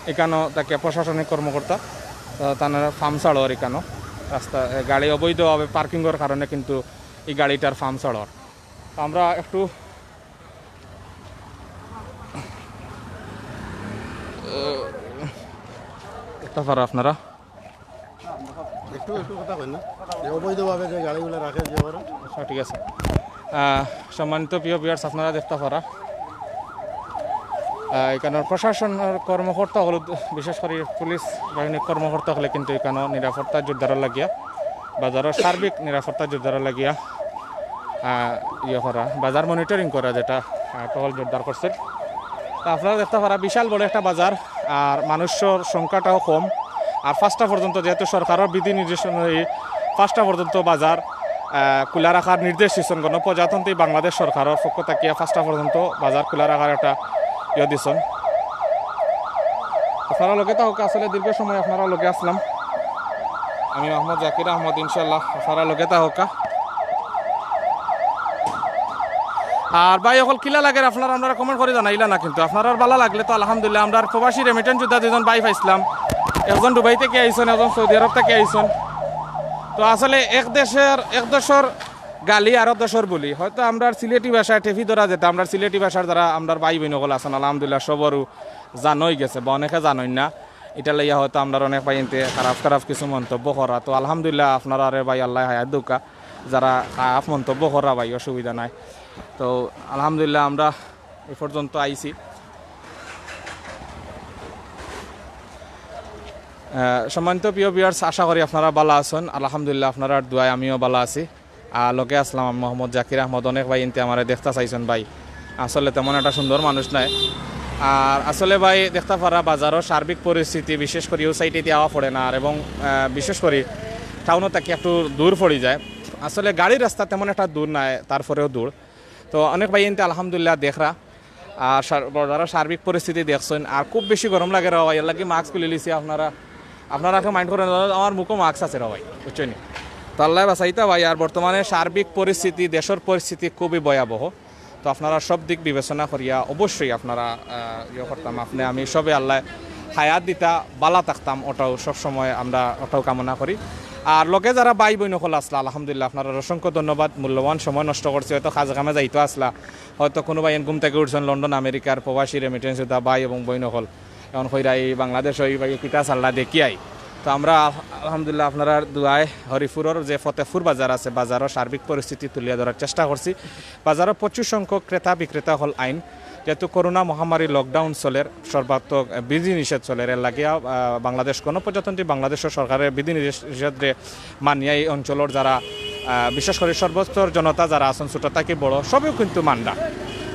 ইকানো তাকে প্রশাসনিক কর্মকর্তা, আহ, তানার ফাম ছাড়র ইকানো রাস্তা, এ, গাড়ি অবৈধভাবে parkingর কারণে কিন্তু ই গাড়িটার ফাম ছাড়র। তো আমরা একটু, আহ, দেখতা পারা আপনারা। একটু, একটু কথা কই না, যে অবৈধভাবে যে গাড়িগুলা রাখে যে ওরা। আচ্ছা, ঠিক আছে। আহ, সম্মানিত প্রিয় viewers, আপনারা দেখতা পারা, আহ, ইকানোর প্রশাসনর কর্মকর্তা অকল, বিশেষ করি পুলিশ বাহিনীর কর্মকর্তা অকলে কিন্তু ইকানো নিরাপত্তা জোরদার লাগিয়া, বাজারর সার্বিক নিরাপত্তা জোরদার লাগিয়া, আহ, ইয়ে করা, বাজার monitoring করা, যেটা, আহ, টহল জোরদার করছে। তো আপনারা দেখতা পারা বিশাল বড় একটা বাজার, আর মানুষর সংখ্যাটাও কম। আর পাঁচটা পর্যন্ত যেহেতু সরকারর বিধি নির্দেশ অনুযায়ী পাঁচটা পর্যন্ত বাজার, আহ, খোলা রাখার নির্দেশ দিছইন, গণপ্রজাতন্ত্রী বাংলাদেশ সরকারর পক্ষ থাকিয়া পাঁচটা পর্যন্ত বাজার খোলা রাখার একটা ইয়ে দিছইন। আপনারা লগে থাকউক্কা, আসলে দীর্ঘ সময় আপনারা লগে আছলাম আমি মোহাম্মদ জাকির আহমদ, ইনশাআল্লাহ আপনারা লগে থাকউক্কা। আর ভাই অকল কিলা লাগের আপনারা, আমরারে comment করি জানাইলা না, কিন্তু আপনারার বালা লাগলে তো আলহামদুলিল্লাহ। আমরার প্রবাসী remittance যোদ্ধা দুইজন ভাই পাইছলাম, একজন দুবাই থাকি আইছইন, একজন সৌদি আরব থাকি আইছইন। তো আসলে এক দেশর, এক দেশর গালি আরো দেশর বুলি, হয়তো আমরার সিলেটি ভাষায় টেফি ধরা যেটা, আমরার সিলেটি ভাষার যারা আমরার ভাই বইন অকল আছইন, আলহামদুলিল্লাহ সবরউ জানা অইগেছে বা অনেকে জানইন না। ইটা লইয়া হয়তো আমরার অনেক ভাইয়াইন্তে খারাপ খারাপ কিছু মন্তব্য করা, তো আলহামদুলিল্লাহ আপনারারে ভাই আল্লায় হায়াত দেউক্কা। যারা খারাপ মন্তব্য করা ভাই, অসুবিধা নাই। তো আলহামদুলিল্লাহ আমরা এই পর্যন্ত আইছি। আহ, সম্মানিত প্রিয় viewers, আশা করি আপনারা বালা আছইন। আলহামদুলিল্লাহ আপনারার দোয়ায় আমিও বালা আছি। আর লগে আছলাম আমি মোহাম্মদ জাকির আহমদ। অনেক ভাইয়াইন্তে আমারে দেখতা চাইছইন ভাই, আসলে তেমন একটা সুন্দর মানুষ নায়। আর আসলে ভাই দেখতা পারা বাজারর সার্বিক পরিস্থিতি, বিশেষ করি অউ সাইডেদি আওয়া পড়ে না, আর এবং, আহ, বিশেষ করি টাউন থাকি একটু দূর পড়ি যায়। আসলে গাড়ির রাস্তা তেমন একটা দূর নায়, তারপরেও দূর। তো অনেক ভাইয়াইন্তে আলহামদুলিল্লাহ দেখরা, আর সার-, বাজারর সার্বিক পরিস্থিতি দেখছইন। আর খুব বেশি গরম লাগের রে ভাই, এরলাগি mask খুলিলিছি। আপনারা, আপনারা কেউ mind করইন না, আমার মুখো mask আছে রে ভাই, বুঝছইন নি? তো আল্লায় বাঁচাইতা ভাই। আর বর্তমানে সার্বিক পরিস্থিতি, দেশর পরিস্থিতি খুবই ভয়াবহ। তো আপনারা সব দিক বিবেচনা করিয়া অবশ্যই আপনারা, আহ, ইয়ে করতাম, আপনে আমি সবে আল্লায় হায়াত দিতা, বালা থাকতাম, ওটাও সব সময় আমরা ওটাও কামনা করি। আর লগে যারা ভাই বইন অকল আছলা, আলহামদুলিল্লাহ আপনারারে অসংখ্য ধন্যবাদ, মূল্যবান সময় নষ্ট করছি, হয়তো কাজে কামে যাইতো আছলা, হয়তো কুনু ভাইয়াইন ঘুম থাকি উঠছইন, লন্ডন আমেরিকার প্রবাসী remittance যোদ্ধা ভাই এবং বইন অকল, এখন কইরা এই বাংলাদেশ ওই ভাই কিতা চাল্লা দেখি আই। তো আমরা আলহামদুলিল্লাহ আপনারার দোয়ায় হরিপুরর যে ফতেপুর বাজার আছে, বাজারর সার্বিক পরিস্থিতি তুলিয়া ধরার চেষ্টা করছি। বাজারো প্রচুর সংখ্যক ক্রেতা বিক্রেতা অকল আইন, যেহেতু করোনা মহামারী lockdown চলের, সর্বাত্মক, আহ, বিধি নিষেধ চলের, এরলাগিয়া, আহ, বাংলাদেশ গণপ্রজাতন্ত্রী বাংলাদেশর সরকারর বিধি নিষেধ, নিষেধরে মানিয়া এই অঞ্চলর যারা, আহ, বিশেষ করি সর্বস্তর জনতা যারা আছইন, ছোট থাকি বড়, সবেউ কিন্তু মানরা।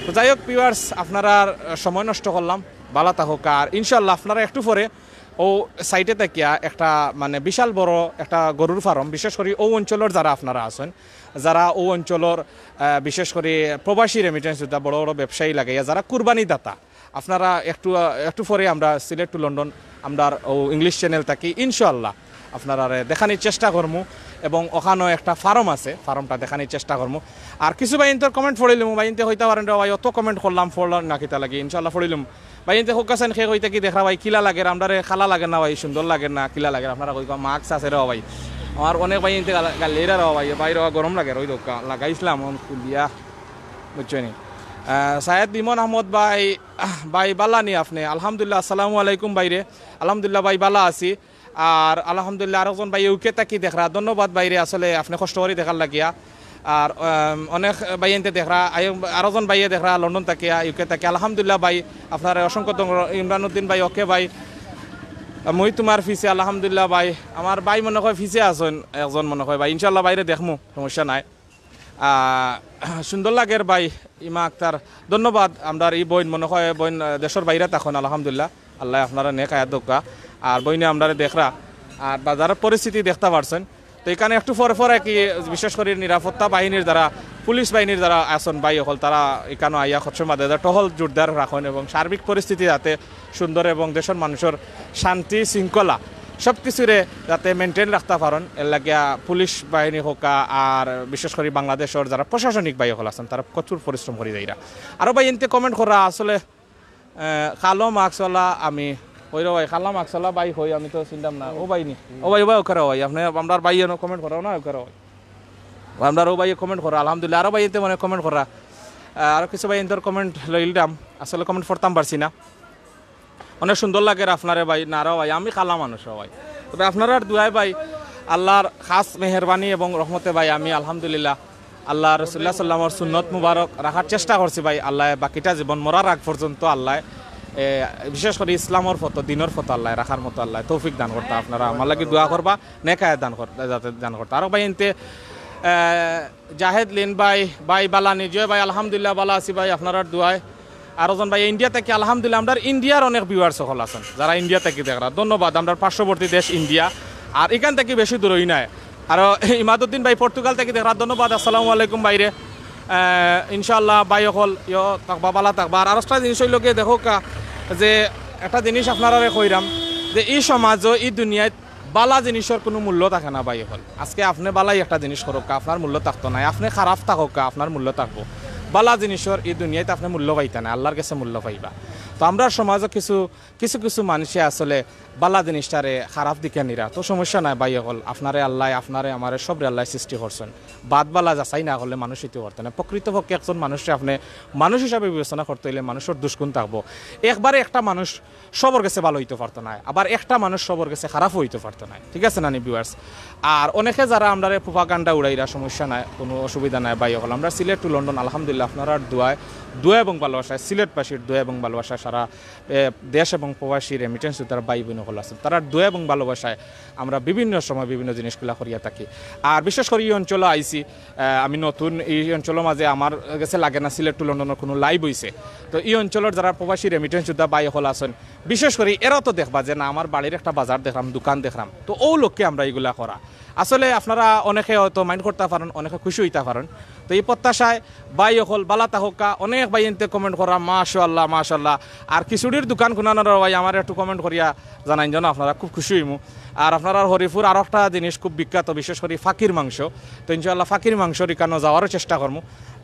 তো যাই হোক viewers, আপনারার সময় নষ্ট করলাম, বালা থাকউক্কা। আর ইনশাআল্লাহ আপনারা একটু পরে অউ সাইডে থাকিয়া একটা মানে বিশাল বড় একটা গরুর farm, বিশেষ করি অউ অঞ্চলর যারা আপনারা আছইন, যারা অউ অঞ্চলর, আহ, বিশেষ করি প্রবাসী remittance যোদ্ধা, বড় বড় ব্যবসায়ী লাগাইয়া যারা কুরবানি দাতা, আপনারা একটু, আহ, একটু পরে আমরা Sylhet to London, আমরার অউ English channel থাকি ইনশাআল্লাহ আপনারারে দেখানির চেষ্টা করমু। এবং ওখানো একটা ফার্ম আছে, ফার্মটা দেখানির চেষ্টা করমু। আর কিছু ভাইয়াইন্তর কমেন্ট পড়িলিমু, ভাইয়াইন্তে কইতা পারইন রে ভাই, অত কমেন্ট করলাম, পড়লাম না কিতা লাগি, ইনশাআল্লাহ পড়িলিমু। ভাইয়াইন্তে কউক্কা চাইন, কে কই থাকি দেখরা ভাই, কিলা লাগের, আমরারে কালা লাগের না ভাই, সুন্দর লাগের না, কিলা লাগের, আপনারা কউক্কা, মাস্ক আছে রে ভাই। আমার অনেক ভাইয়াইন্তে গালা-, গাইল্লাইরা রে ভাই, ভাই রে গরম লাগের, ওই দেখউক্কা, লাগাইছলাম, অখন খুলিয়া, বুঝছো নি? আহ, সায়েদ ইমন আহমদ ভাই, আহ, ভাই বালা নি আপনে? আলহামদুলিল্লাহ, আসসালামু আলাইকুম ভাইরে। আলহামদুলিল্লাহ ভাই, বালা আছি। আর আলহামদুলিল্লাহ, আরোজন ভাই ইউকে থাকি দেখরা, ধন্যবাদ ভাইরে, আসলে আপনে কষ্ট করি দেখার লাগিয়া। আর, আম, অনেক ভাইয়াইন্তে দেখরা, আই-, আরোজন ভাইয়ে দেখরা লন্ডন থাকিয়া, ইউকে থাকি। আলহামদুলিল্লাহ ভাই, আপনারে অসংখ্য ধন্যবাদ। ইমরান উদ্দিন ভাই, ওকে ভাই, মুই তুমার পিছে, আলহামদুলিল্লাহ ভাই। আমার ভাই মনে কয় পিছে আছইন একজন মনে কয় ভাই, ইনশাআল্লাহ ভাইরে দেখমু, সমস্যা নাই। আহ, সুন্দর লাগের ভাই, ইমা আক্তার, ধন্যবাদ। আমরার ই বইন মনে কয় বইন, আহ, দেশর বাইরে থাকইন, আলহামদুলিল্লাহ, আল্লায় আপনারে নেক হায়াত দেউক্কা। আর বইনে আমরারে দেখরা, আর বাজারর পরিস্থিতি দেখতা পারছইন। তো ইখানো একটু পর পর আর কি, বিশেষ করি নিরাপত্তা বাহিনীর যারা, পুলিশ বাহিনীর যারা আছইন ভাই অকল, তারা ইখানো আইয়া সবসময় মাঝে মাঝে টহল জোরদার রাখইন এবং সার্বিক পরিস্থিতি যাতে সুন্দর এবং দেশর মানুষর শান্তি শৃঙ্খলা সব কিছুরে যাতে মেইনটেইন রাখতা পারইন, এর লাগিয়া পুলিশ বাহিনী হউক্কা আর বিশেষ করি বাংলাদেশর যারা প্রশাসনিক ভাই অকল আছইন, তারা কঠোর পরিশ্রম করি যাইরা। আরো ভাইয়াইন্তে কমেন্ট কররা আসলে, আহ, কালো মাস্কওয়ালা আমি, ওই রে ভাই, কালো মাস্কওয়ালা ভাই কই, আমি তো চিনতাম না। ও ভাই নি, ও ভাই, ও ভাই, ওখানে ভাই, আপনে আমরার ভাই এনো কমেন্ট কররা না, ওখানে ভাই। আমরার ও ভাই কমেন্ট কররা, আলহামদুলিল্লাহ। আরো ভাইয়াইন্তে মনে কমেন্ট কররা, আহ, আরো কিছু ভাইয়াইন্তর কমেন্ট লইলাম, আসলে কমেন্ট পড়তাম পারছি না। অনেক সুন্দর লাগের আপনারে ভাই, না রে ভাই, আমি কালা মানুষ রে ভাই। তবে আপনারার দোয়ায় ভাই, আল্লাহর খাস মেহেরবানি এবং রহমতে ভাই, আমি আলহামদুলিল্লাহ আল্লাহ রসুল্লাহ সাল্লামর সুন্নত মুবারক রাখার চেষ্টা করছি ভাই। আল্লায় বাকিটা জীবন মরার আগ পর্যন্ত আল্লায়, এ, বিশেষ করি ইসলামর পথ, দিনর পথ আল্লায় রাখার মতো আল্লায় তৌফিক দান করতা। আপনারা আমার লাগি দোয়া করবা, নেক হায়াত দান করতা, যাতে দান করতা। আরো ভাইয়াইন্তে, এ, জাহেদ লিন ভাই, ভাই বালা নি? জি ভাই, আলহামদুলিল্লাহ বালা আছি ভাই, আপনারার দোয়ায়। আরোজন ভাই ইন্ডিয়া থাকি, আলহামদুলিল্লাহ। আমরার ইন্ডিয়ার অনেক ভিউয়ার্স অকল আছইন, যারা ইন্ডিয়া থাকি দেখরা, ধন্যবাদ। আমরার পার্শ্ববর্তী দেশ ইন্ডিয়া, আর ইখান থাকি বেশি দূরই নায়। আর ইমাদুদ্দিন ভাই পর্তুগাল থাকি দেখরা, ধন্যবাদ। আসসালামু আলাইকুম ভাইরে। আহ, ইনশাআল্লাহ ভাই অকল ইয়ো থাকবা, বালা থাকবা। আর আরোকটা জিনিস অইলো গিয়া দেখউক্কা, যে একটা জিনিস আপনারারে কইরাম, যে ই সমাজো, ই দুনিয়াত বালা জিনিসর কুনু মূল্য থাকে না ভাই অকল। আজকে আপনে বালাই একটা জিনিস করউক্কা, আপনার মূল্য থাকতো নায়। আপনে খারাপ থাকউক্কা, আপনার মূল্য থাকবো। বালা জিনিসর ই দুনিয়াত আপনে মূল্য পাইতা নায়, আল্লাহর গেছে মূল্য পাইবা। তো আমরার সমাজো কিছু, কিছু কিছু মানষে আসলে বালা জিনিসটারে খারাপ দিকে নিরা। তো সমস্যা নাই ভাই অকল, আপনারে আল্লায়, আপনারে আমারে সবরে আল্লায় সৃষ্টি করছইন। বাদ বালা যাচাই না করলে মানুষ অইতে পারতো নায়। প্রকৃতপক্ষে একজন মানুষরে আপনে মানুষ হিসাবে বিবেচনা করতে অইলে মানুষর দুষগুণ থাকবো। একবারে একটা মানুষ সবর গেছে বালা অইতে পারতো নায়, আবার একটা মানুষ সবর গেছে খারাপও অইতে পারতো নায়, ঠিক আছে না নি ভিউয়ার্স? আর অনেকে যারা আমরারে প্রোপাগান্ডা উড়াইরা, সমস্যা নাই, কুনু অসুবিধা নাই ভাই অকল। আমরা সিলেট to লন্ডন, আলহামদুলিল্লাহ, আপনারার দোয়ায়, দোয়া এবং ভালোবাসায়, সিলেটবাসীর দোয়া এবং ভালোবাসায় সারা, এ, দেশ এবং প্রবাসী রেমিটেন্স যোদ্ধার ভাই বইন অকল আছইন, তারার দোয়া এবং ভালোবাসায় আমরা বিভিন্ন সময় বিভিন্ন জিনিসগুলা করিয়া থাকি। আর বিশেষ করি ই অঞ্চলো আইছি, আহ, আমি নতুন ই অঞ্চলর মাঝে, আমার গেছে লাগে না সিলেট to লন্ডনর কুনু live অইছে। তো ই অঞ্চলর যারা প্রবাসী রেমিটেন্স যোদ্ধা ভাই অকল আছইন, বিশেষ করি এরাও তো দেখবা যে না, আমার বাড়ির একটা বাজার দেখরাম, দোকান দেখরাম, তো অউ লক্ষ্যে আমরা ইগুলা করা। আসলে আপনারা অনেকে হয়তো mind করতা পারইন, অনেকে খুশি অইতা পারইন। তো ই প্রত্যাশায় ভাই অকল বালা থাকউক্কা। অনেক ভাইয়াইন্তে কমেন্ট কররা, মাশাআল্লাহ, মাশাআল্লাহ। আর খিচুড়ির দোকান কুনানর ভাই, আমারে একটু কমেন্ট করিয়া জানাইন যেন, আপনারা খুব খুশি অইমু। আর আপনারার হরিপুর আরোকটা জিনিস খুব বিখ্যাত, বিশেষ করি পাখির মাংস। তো ইনশাআল্লাহ পাখির মাংসর ইখানো যাওয়ারও চেষ্টা করমু।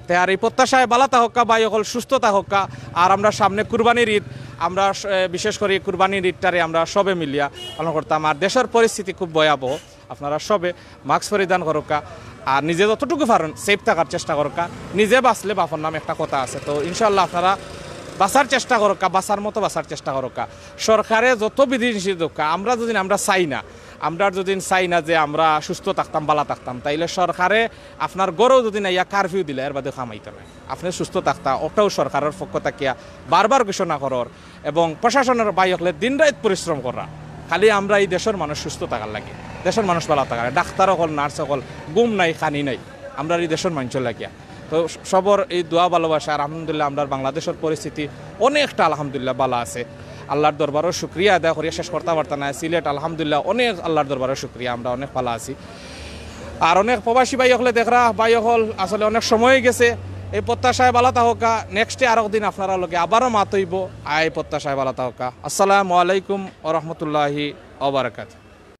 তে আর ই প্রত্যাশায় বালা থাকউক্কা ভাই অকল, সুস্থ থাকউক্কা। আর আমরা সামনে কুরবানির ঈদ, আমরা স-, এ, বিশেষ করি কুরবানির ঈদটারে আমরা সবে মিলিয়া পালন করতাম। আর দেশর পরিস্থিতি খুব ভয়াবহ, আপনারা সবে মাস্ক পরিধান করউক্কা। আর নিজে যতটুকু পারইন সেফ থাকার চেষ্টা করউক্কা। নিজে বাঁচলে বাপর নাম একটা কথা আছে। তো ইনশাআল্লাহ আপনারা বাঁচার চেষ্টা করউক্কা, বাঁচার মতো বাঁচার চেষ্টা করউক্কা। সরকারে যত বিধি নিষেধ দেউক্কা, আমরা যদি, আমরা চাই না, আমরা যদি চাই না যে আমরা সুস্থ থাকতাম, বালা থাকতাম, তাইলে সরকারে আপনার ঘরেও যদি আইয়া কারফিউ দিলা, এর বাদে কাম অইতো নায়। আপনে সুস্থ থাকতা, ওটাও সরকারর পক্ষ থাকিয়া বারবার ঘোষণা করর এবং প্রশাসনর ভাই অকলে দিন রাইত পরিশ্রম কররা। খালি আমরা ই দেশর মানুষ সুস্থ থাকার লাগি, দেশর মানুষ বালা থাকার লাগি, ডাক্তার অকল, নার্স অকল, ঘুম নাই, খানি নাই, আমরার ই দেশর মানষর লাগিয়া। তো সবর ই দোয়া ভালোবাসা, আর আলহামদুলিল্লাহ আমরার বাংলাদেশর পরিস্থিতি অনেকটা আলহামদুলিল্লাহ বালা আছে। আল্লাহর দরবারও শুকরিয়া আদায় করিয়া শেষ করতা পারতা নায়। সিলেট আলহামদুলিল্লাহ অনেক আল্লাহর দরবারও শুকরিয়া, আমরা অনেক বালা আছি। আর অনেক প্রবাসী ভাই অকলে দেখরা, ভাই অকল আসলে অনেক সময় অইগেছে। ই প্রত্যাশায় বালা থাকউক্কা, নেক্সটে আরক দিন আপনারার লগে আবারও মাত অইবো। আই প্রত্যাশায় বালা থাকউক্কা। আসসালামু আলাইকুম ওয়া রাহমাতুল্লাহি ওয়া বারাকাতুহু।